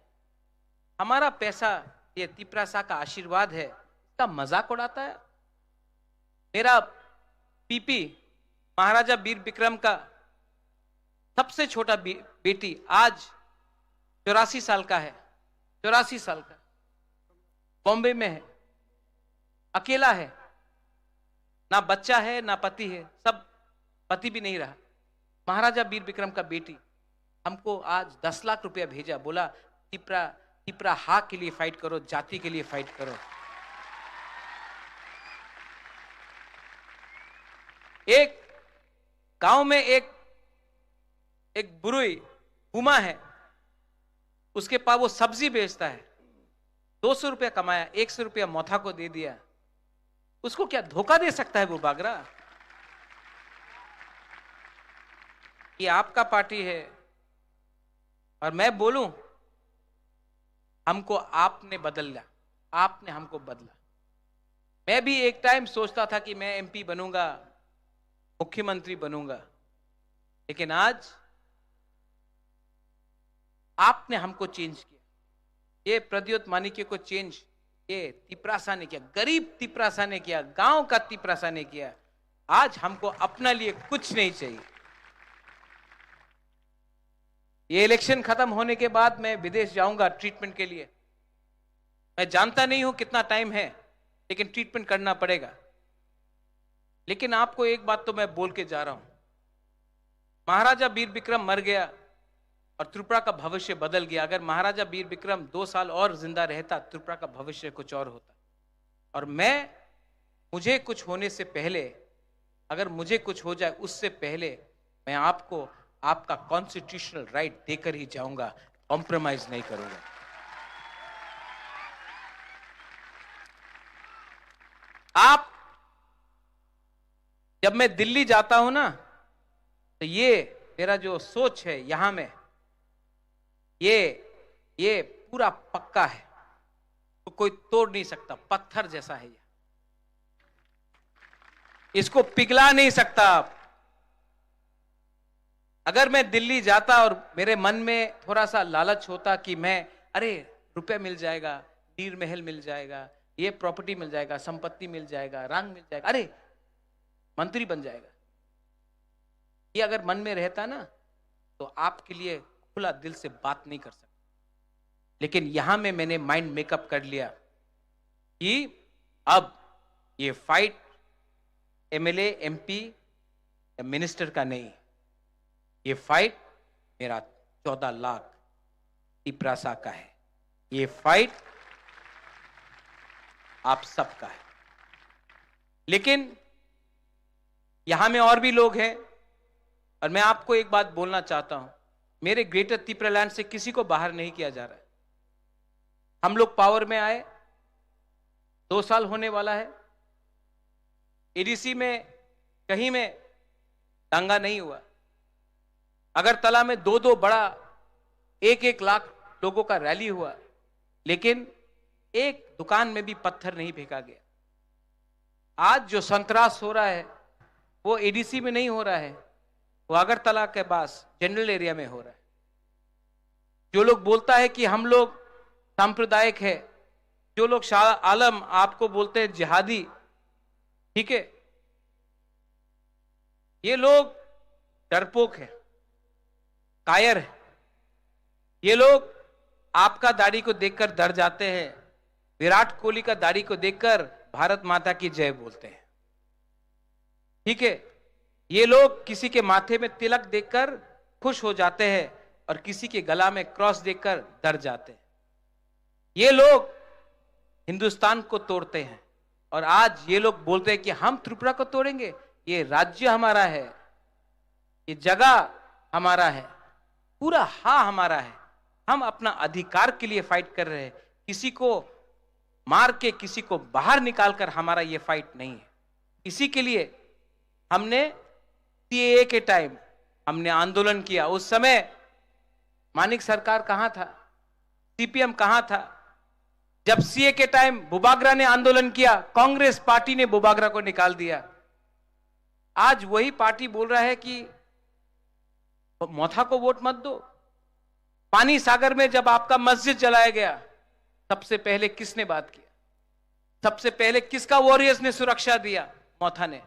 हमारा पैसा, ये तिपरासा का आशीर्वाद है, इसका मजाक उड़ाता है। मेरा पीपी महाराजा वीर विक्रम का सबसे छोटा बे-, बेटी आज चौरासी साल का है, चौरासी साल का, बॉम्बे में है, अकेला है, ना बच्चा है ना पति है, सब पति भी नहीं रहा। महाराजा वीर विक्रम का बेटी हमको आज दस लाख रुपया भेजा, बोला, तिपरा, तिपरा हा के लिए फाइट करो, जाति के लिए फाइट करो। एक गांव में एक, एक बुरुई बुमा है, उसके पास वो सब्जी बेचता है, दो सौ रुपया कमाया, एक सौ रुपया मोथा को दे दिया। उसको क्या धोखा दे सकता है वो बागरा? ये आपका पार्टी है। और मैं बोलूं, हमको आपने बदला, आपने हमको बदला। मैं भी एक टाइम सोचता था कि मैं एमपी बनूंगा, मुख्यमंत्री बनूंगा, लेकिन आज आपने हमको चेंज किया। ये प्रद्योत माणिक्य को चेंज ये तिपरासा ने किया, गरीब तिपरासा ने किया, गांव का तिपरासा ने किया। आज हमको अपना लिए कुछ नहीं चाहिए। ये इलेक्शन खत्म होने के बाद मैं विदेश जाऊंगा ट्रीटमेंट के लिए। मैं जानता नहीं हूं कितना टाइम है, लेकिन ट्रीटमेंट करना पड़ेगा। लेकिन आपको एक बात तो मैं बोल के जा रहा हूं, महाराजा वीर विक्रम मर गया और त्रिपुरा का भविष्य बदल गया। अगर महाराजा वीर विक्रम दो साल और जिंदा रहता, त्रिपुरा का भविष्य कुछ और होता। और मैं, मुझे कुछ होने से पहले, अगर मुझे कुछ हो जाए, उससे पहले मैं आपको आपका कॉन्स्टिट्यूशनल राइट देकर ही जाऊंगा, कॉम्प्रोमाइज नहीं करूंगा। आप, जब मैं दिल्ली जाता हूं ना, तो ये मेरा जो सोच है यहां में, ये ये पूरा पक्का है। तो कोई तोड़ नहीं सकता, पत्थर जैसा है ये, इसको पिघला नहीं सकता आप। अगर मैं दिल्ली जाता और मेरे मन में थोड़ा सा लालच होता कि मैं, अरे, रुपया मिल जाएगा, नीर महल मिल जाएगा, ये प्रॉपर्टी मिल जाएगा, संपत्ति मिल जाएगा, रंग मिल जाएगा, अरे, मंत्री बन जाएगा, ये अगर मन में रहता ना, तो आपके लिए खुला दिल से बात नहीं कर सकता। लेकिन यहां में मैंने माइंड मेकअप कर लिया कि अब ये फाइट एमएलए, एमपी या मिनिस्टर का नहीं, ये फाइट मेरा चौदह लाख तिपरासा का है, ये फाइट आप सबका है। लेकिन यहां में और भी लोग हैं, और मैं आपको एक बात बोलना चाहता हूं, मेरे ग्रेटर तिपरालैंड से किसी को बाहर नहीं किया जा रहा है। हम लोग पावर में आए, दो साल होने वाला है, एडीसी में कहीं में दंगा नहीं हुआ, अगरतला में दो दो बड़ा एक एक लाख लोगों का रैली हुआ, लेकिन एक दुकान में भी पत्थर नहीं फेंका गया। आज जो संतरास हो रहा है, वो एडीसी में नहीं हो रहा है, वो अगरतला के पास जनरल एरिया में हो रहा है। जो लोग बोलता है कि हम लोग सांप्रदायिक है, जो लोग शाह आलम आपको बोलते हैं जिहादी, ठीक है, ये लोग डरपोक है, कायर है। ये लोग आपका दाढ़ी को देखकर डर जाते हैं, विराट कोहली का दाढ़ी को देखकर भारत माता की जय बोलते हैं। ठीक है, ये लोग किसी के माथे में तिलक देखकर खुश हो जाते हैं और किसी के गला में क्रॉस देखकर डर जाते हैं। ये लोग हिंदुस्तान को तोड़ते हैं और आज ये लोग बोलते हैं कि हम त्रिपुरा को तोड़ेंगे। ये राज्य हमारा है, ये जगह हमारा है, पूरा हा हमारा है। हम अपना अधिकार के लिए फाइट कर रहे हैं, किसी को मार के, किसी को बाहर निकाल कर हमारा ये फाइट नहीं है। इसी के लिए हमने सीएए के टाइम हमने आंदोलन किया। उस समय मानिक सरकार कहां था, सीपीएम कहां था? जब सीएए के टाइम बुबागरा ने आंदोलन किया, कांग्रेस पार्टी ने बुबागरा को निकाल दिया। आज वही पार्टी बोल रहा है कि मोथा को वोट मत दो। पानी सागर में जब आपका मस्जिद जलाया गया, सबसे पहले किसने बात किया? सबसे पहले किसका वॉरियर्स ने सुरक्षा दिया? मोथा ने।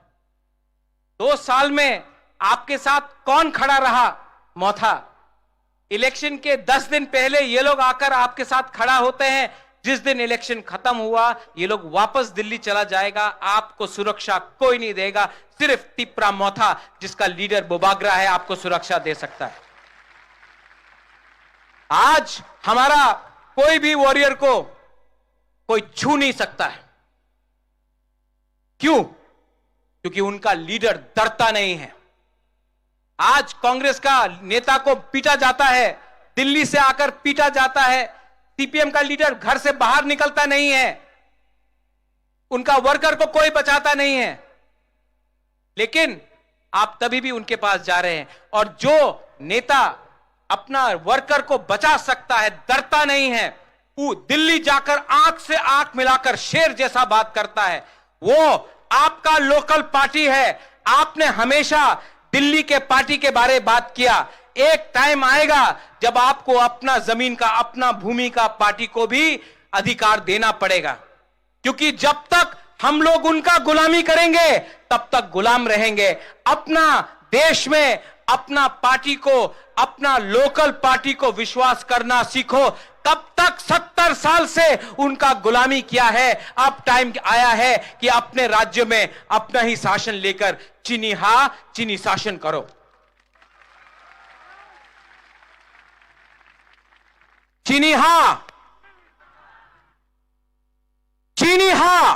दो साल में आपके साथ कौन खड़ा रहा? मोथा। इलेक्शन के दस दिन पहले ये लोग आकर आपके साथ खड़ा होते हैं। जिस दिन इलेक्शन खत्म हुआ, ये लोग वापस दिल्ली चला जाएगा। आपको सुरक्षा कोई नहीं देगा, सिर्फ तिपरा मोथा, जिसका लीडर बोबाग्रा है, आपको सुरक्षा दे सकता है। आज हमारा कोई भी वॉरियर को कोई छू नहीं सकता है। क्यों? क्योंकि उनका लीडर डरता नहीं है। आज कांग्रेस का नेता को पीटा जाता है, दिल्ली से आकर पीटा जाता है, सीपीएम का लीडर घर से बाहर निकलता नहीं है, उनका वर्कर को कोई बचाता नहीं है, लेकिन आप तभी भी उनके पास जा रहे हैं। और जो नेता अपना वर्कर को बचा सकता है, डरता नहीं है, वो दिल्ली जाकर आंख से आंख मिलाकर शेर जैसा बात करता है, वो आपका लोकल पार्टी है। आपने हमेशा दिल्ली के पार्टी के बारे बात किया। एक टाइम आएगा जब आपको अपना जमीन का, अपना भूमि का पार्टी को भी अधिकार देना पड़ेगा, क्योंकि जब तक हम लोग उनका गुलामी करेंगे, तब तक गुलाम रहेंगे। अपना देश में अपना पार्टी को, अपना लोकल पार्टी को विश्वास करना सीखो। कब तक सत्तर साल से उनका गुलामी किया है? अब टाइम आया है कि अपने राज्य में अपना ही शासन लेकर चीनी हा, चीनी शासन करो। चीनी हा, चीनी हा।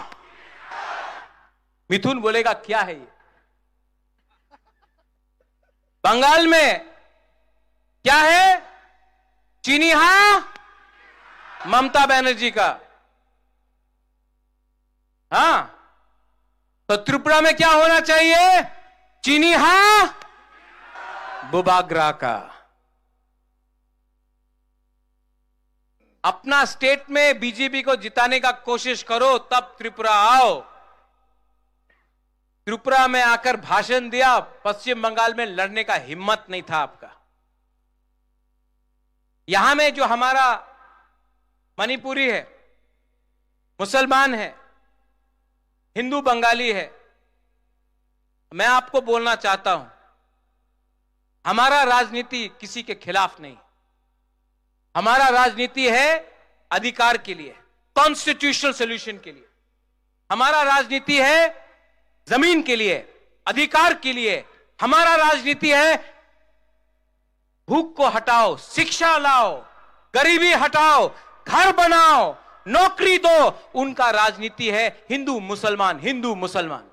मिथुन बोलेगा, क्या है ये? बंगाल में क्या है? चीनी हा, ममता बनर्जी का। हाँ, तो त्रिपुरा में क्या होना चाहिए? चीनी हा, बुबाग्रा का। अपना स्टेट में बीजेपी को जिताने का कोशिश करो, तब त्रिपुरा आओ। त्रिपुरा में आकर भाषण दिया, पश्चिम बंगाल में लड़ने का हिम्मत नहीं था आपका। यहां में जो हमारा मणिपुरी है, मुसलमान है, हिंदू बंगाली है, मैं आपको बोलना चाहता हूं, हमारा राजनीति किसी के खिलाफ नहीं। हमारा राजनीति है अधिकार के लिए, कॉन्स्टिट्यूशनल सॉल्यूशन के लिए। हमारा राजनीति है जमीन के लिए, अधिकार के लिए। हमारा राजनीति है भूख को हटाओ, शिक्षा लाओ, गरीबी हटाओ, घर बनाओ, नौकरी दो। उनका राजनीति है हिंदू मुसलमान, हिंदू मुसलमान।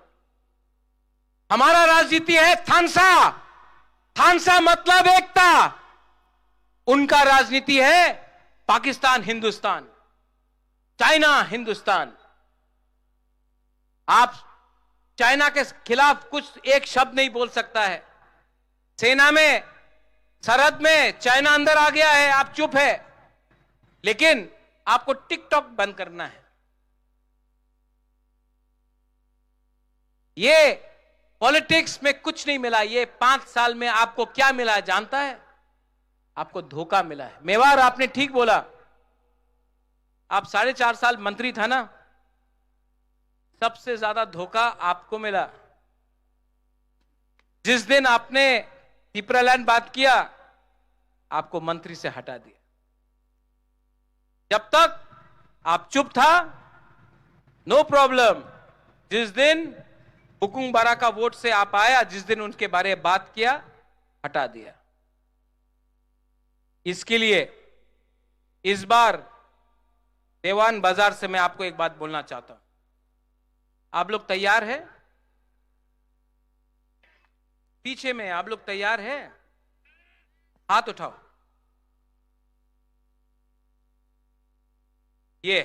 हमारा राजनीति है थानसा, थानसा मतलब एकता। उनका राजनीति है पाकिस्तान हिंदुस्तान, चाइना हिंदुस्तान। आप चाइना के खिलाफ कुछ एक शब्द नहीं बोल सकता है। सेना में, सरहद में चाइना अंदर आ गया है, आप चुप है, लेकिन आपको टिकटॉक बंद करना है। ये पॉलिटिक्स में कुछ नहीं मिला। ये पांच साल में आपको क्या मिला है जानता है? आपको धोखा मिला है। मेवाड़, आपने ठीक बोला, आप साढ़े चार साल मंत्री था ना, सबसे ज्यादा धोखा आपको मिला। जिस दिन आपने तिपरालैंड बात किया, आपको मंत्री से हटा दिया। जब तक आप चुप था, नो प्रॉब्लम। जिस दिन बुकुंग बारा का वोट से आप आया, जिस दिन उनके बारे में बात किया, हटा दिया। इसके लिए इस बार देवान बाजार से मैं आपको एक बात बोलना चाहता हूं। आप लोग तैयार है? पीछे में आप लोग तैयार है? हाथ उठाओ। ये,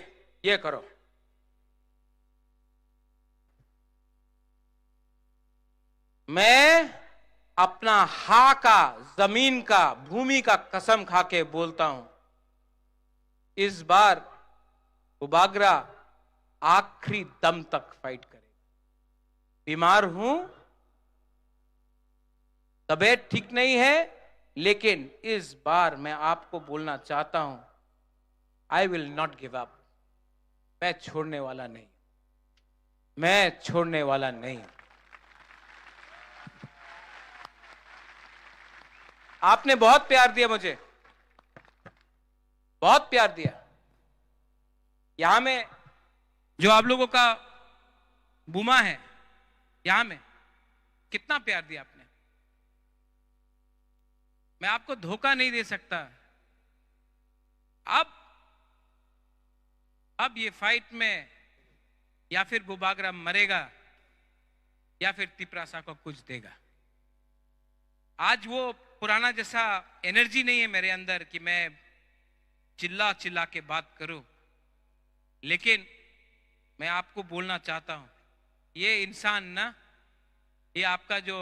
ये करो। मैं अपना हा का, जमीन का, भूमि का कसम खा के बोलता हूं, इस बार बुबागरा आखिरी दम तक फाइट करेगा। बीमार हूं, तबीयत ठीक नहीं है, लेकिन इस बार मैं आपको बोलना चाहता हूं, I will not give up। मैं छोड़ने वाला नहीं, मैं छोड़ने वाला नहीं। आपने बहुत प्यार दिया मुझे, बहुत प्यार दिया। यहां में जो आप लोगों का बुमा है, यहां में कितना प्यार दिया आपने। मैं आपको धोखा नहीं दे सकता। अब, अब ये फाइट में या फिर बुबागरा मरेगा या फिर तिपरासा को कुछ देगा। आज वो पुराना जैसा एनर्जी नहीं है मेरे अंदर कि मैं चिल्ला चिल्ला के बात करूं, लेकिन मैं आपको बोलना चाहता हूं, ये इंसान ना, ये आपका जो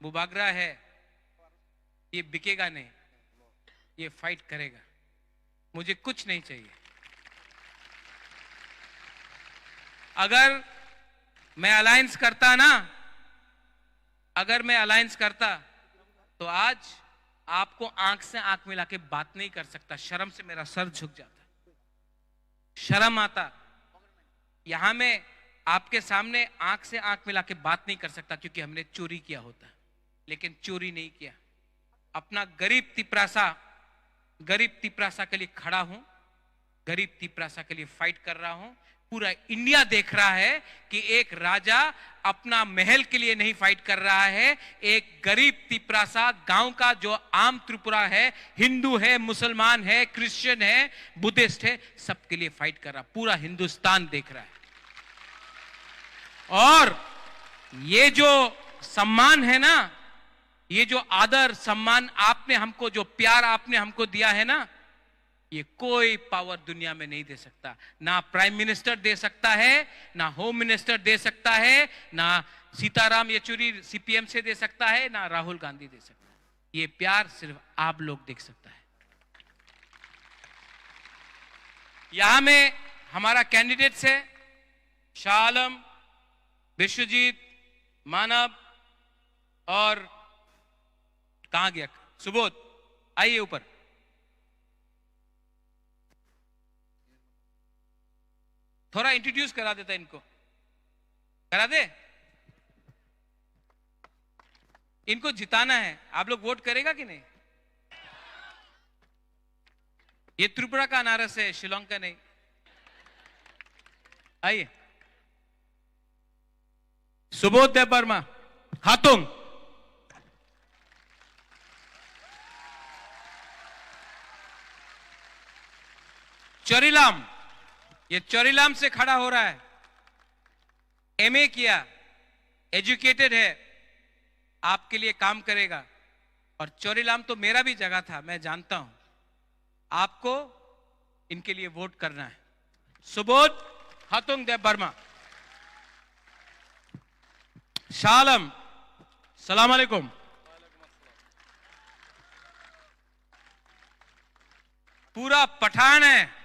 बुबागरा है, ये बिकेगा नहीं, ये फाइट करेगा। मुझे कुछ नहीं चाहिए। अगर मैं अलायंस करता ना, अगर मैं अलायंस करता, तो आज आपको आंख से आंख मिला के बात नहीं कर सकता, शर्म से मेरा सर झुक जाता, शर्म आता। यहां मैं आपके सामने आंख से आंख मिला के बात नहीं कर सकता, क्योंकि हमने चोरी किया होता, लेकिन चोरी नहीं किया। अपना गरीब तिपरासा, गरीब तिपरासा के लिए खड़ा हूं, गरीब तिपरासा के लिए फाइट कर रहा हूं। पूरा इंडिया देख रहा है कि एक राजा अपना महल के लिए नहीं फाइट कर रहा है, एक गरीब तिपरासा गांव का जो आम त्रिपुरा है, हिंदू है, मुसलमान है, क्रिश्चियन है, बुद्धिस्ट है, सबके लिए फाइट कर रहा, पूरा हिंदुस्तान देख रहा है। और ये जो सम्मान है ना, ये जो आदर सम्मान आपने हमको, जो प्यार आपने हमको दिया है ना, ये कोई पावर दुनिया में नहीं दे सकता। ना प्राइम मिनिस्टर दे सकता है, ना होम मिनिस्टर दे सकता है, ना सीताराम येचुरी सीपीएम से दे सकता है, ना राहुल गांधी दे सकता है। ये प्यार सिर्फ आप लोग दे सकता है। यहाँ में हमारा कैंडिडेट्स है शाह आलम, विश्वजीत, मानव और कहाँ गया सुबोध, आइए ऊपर। थोड़ा इंट्रोड्यूस करा देता इनको, करा दे। इनको जिताना है, आप लोग वोट करेगा कि नहीं? ये त्रिपुरा का अनारस है, शिलोंग का नहीं। आइए। सुबोध देबबर्मा, हातुंग। चोरीलाम, ये चोरीलाम से खड़ा हो रहा है। एमए किया, एजुकेटेड है, आपके लिए काम करेगा। और चोरीलाम तो मेरा भी जगह था, मैं जानता हूं। आपको इनके लिए वोट करना है। सुबोध हातुंग देबबर्मा। शाह आलम, सलाम अलैकुम। पूरा पठान है।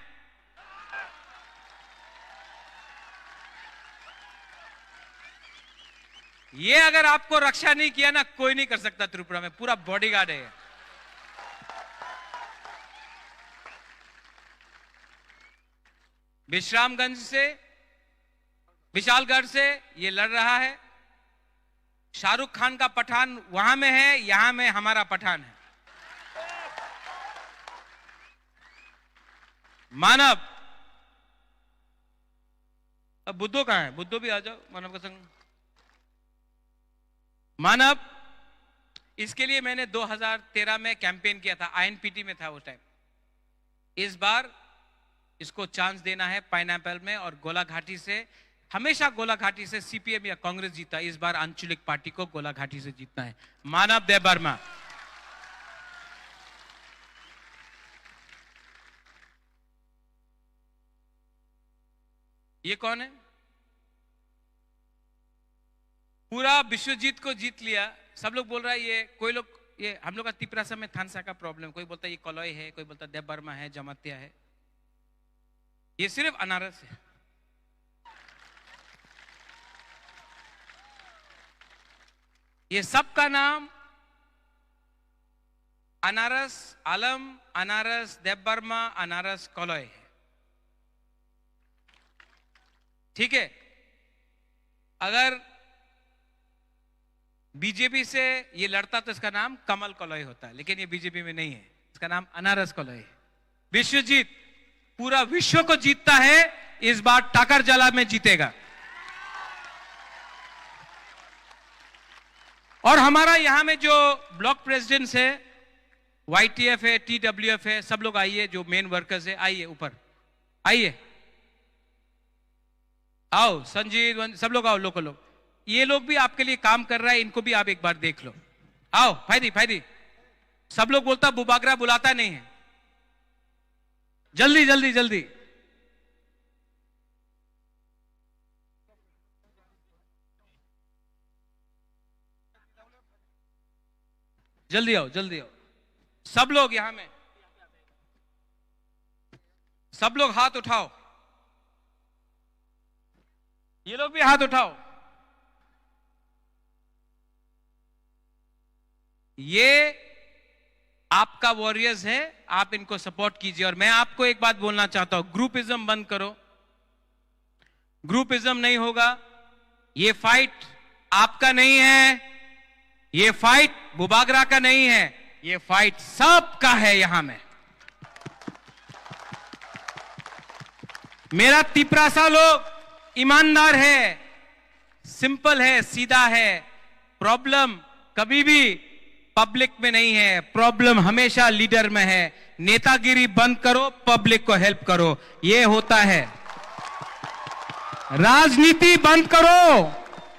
ये अगर आपको रक्षा नहीं किया ना, कोई नहीं कर सकता त्रिपुरा में, पूरा बॉडीगार्ड है। विश्रामगंज से, विशालगढ़ से ये लड़ रहा है। शाहरुख खान का पठान वहां में है, यहां में हमारा पठान है। मानव, अब बुद्धो कहाँ है? बुद्धो भी आ जाओ, मानव का संग। मानव, इसके लिए मैंने दो हज़ार तेरह में कैंपेन किया था, आईएनपीटी में था उस टाइम। इस बार इसको चांस देना है पाइनएप्पल में, और गोलाघाटी से, हमेशा गोलाघाटी से सीपीएम या कांग्रेस जीता, इस बार आंचलिक पार्टी को गोलाघाटी से जीतना है। मानव देबबर्मा। ये कौन है? पूरा विश्वजीत को जीत लिया। सब लोग बोल रहा है ये, कोई लोग, ये हम लोग का तिपरासा में थानसा का प्रॉब्लम, कोई बोलता है ये कलई है, कोई बोलता है देबबर्मा है, जमातिया है। ये सिर्फ अनारस है। ये सबका नाम अनारस आलम, अनारस देबबर्मा, अनारस कलई है। ठीक है, अगर बीजेपी से ये लड़ता तो इसका नाम कमल कलई होता है, लेकिन ये बीजेपी में नहीं है, इसका नाम अनारस कलई है। विश्वजीत, पूरा विश्व को जीतता है, इस बार टाकरजाला में जीतेगा। और हमारा यहाँ में जो ब्लॉक प्रेसिडेंट्स है, वाईटीएफ है, टीडब्ल्यूएफ है, सब लोग आइए, जो मेन वर्कर्स है, आइए ऊपर, आइए, आओ संजीव, वन-, सब लोग आओ, लोकल लोग। ये लोग भी आपके लिए काम कर रहा है, इनको भी आप एक बार देख लो। आओ फायदी, फायदी। सब लोग बोलता बुबागरा बुलाता नहीं है। जल्दी, जल्दी, जल्दी। जल्दी आओ, जल्दी आओ। सब लोग यहाँ में, सब लोग हाथ उठाओ। ये लोग भी हाथ उठाओ। ये आपका वॉरियर्स है, आप इनको सपोर्ट कीजिए। और मैं आपको एक बात बोलना चाहता हूं, ग्रुपिज्म बंद करो, ग्रुपिज्म नहीं होगा। ये फाइट आपका नहीं है, ये फाइट बुबागरा का नहीं है, ये फाइट सबका है। यहां में मेरा तिपरासा लोग ईमानदार है, सिंपल है, सीधा है। प्रॉब्लम कभी भी पब्लिक में नहीं है, प्रॉब्लम हमेशा लीडर में है। नेतागिरी बंद करो, पब्लिक को हेल्प करो, ये होता है। राजनीति बंद करो,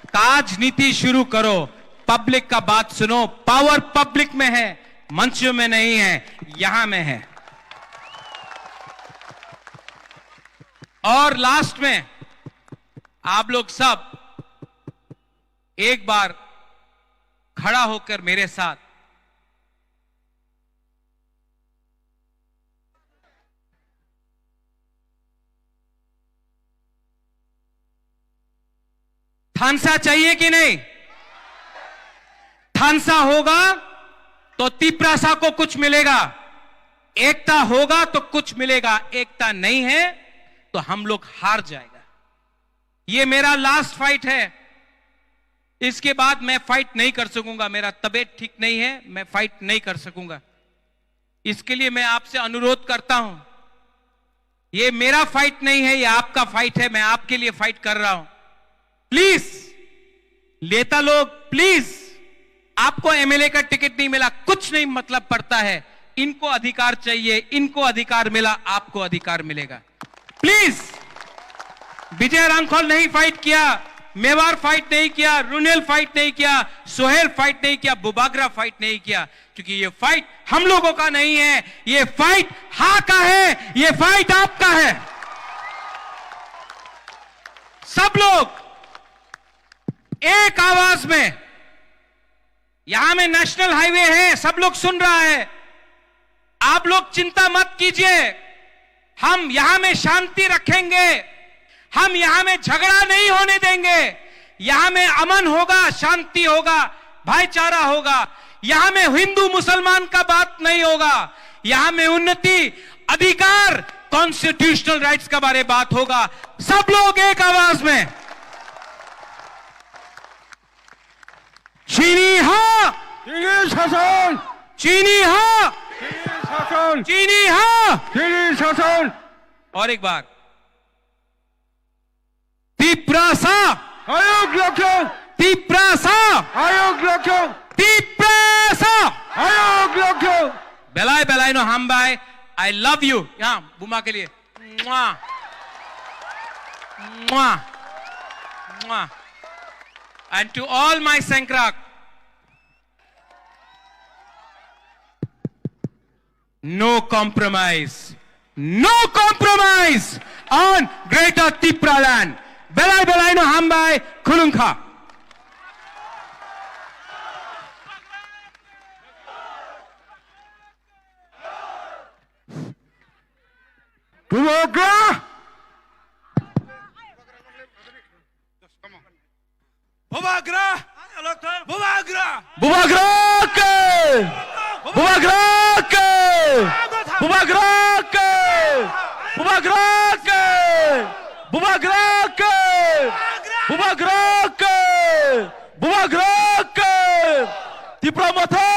काजनीति शुरू करो। पब्लिक का बात सुनो, पावर पब्लिक में है, मंचों में नहीं है, यहां में है। और लास्ट में आप लोग सब एक बार खड़ा होकर मेरे साथ थानसा चाहिए कि नहीं? थानसा होगा तो तिपरासा को कुछ मिलेगा, एकता होगा तो कुछ मिलेगा, एकता नहीं है तो हम लोग हार जाएगा। ये मेरा लास्ट फाइट है, इसके बाद मैं फाइट नहीं कर सकूंगा, मेरा तबीयत ठीक नहीं है, मैं फाइट नहीं कर सकूंगा। इसके लिए मैं आपसे अनुरोध करता हूं, ये मेरा फाइट नहीं है, ये आपका फाइट है, मैं आपके लिए फाइट कर रहा हूं। प्लीज नेता लोग, प्लीज, आपको एमएलए का टिकट नहीं मिला, कुछ नहीं मतलब पड़ता है। इनको अधिकार चाहिए, इनको अधिकार मिला, आपको अधिकार मिलेगा। प्लीज, विजय रांखल नहीं फाइट किया, मेवार फाइट नहीं किया, रुनेल फाइट नहीं किया, सोहेल फाइट नहीं किया, बुबागरा फाइट नहीं किया, क्योंकि ये फाइट हम लोगों का नहीं है, ये फाइट हा का है, ये फाइट आपका है। सब लोग एक आवाज में, यहां में नेशनल हाईवे है, सब लोग सुन रहा है, आप लोग चिंता मत कीजिए, हम यहां में शांति रखेंगे, हम यहां में झगड़ा नहीं होने देंगे, यहां में अमन होगा, शांति होगा, भाईचारा होगा, यहां में हिंदू मुसलमान का बात नहीं होगा, यहां में उन्नति, अधिकार, कॉन्स्टिट्यूशनल राइट्स के बारे बात होगा। सब लोग एक आवाज में, चिनी हा, चिनी शासन, चिनी हा, चिनी शासन, चिनी हा। चिनी शासन। और एक बार, तिपरासा, आयोग लक्षण, तिपरासा, आयोग लक्षण, तिपरासा। आयोग लक्षण। Belai belai no hambai. I love you. यहाँ बुमा के लिए। Mwah. Mwah. Mwah. And to all my Sengkrak, no compromise. No compromise on Greater Tipraland. Belai belai no hambai, khulumkha. Bubagra! Bubagra! Bubagra! Bubagra ke! Bubagra ke! Bubagra ke! Bubagra ke! Bubagra ke! Bubagra ke! Bubagra ke! Tipra Motha!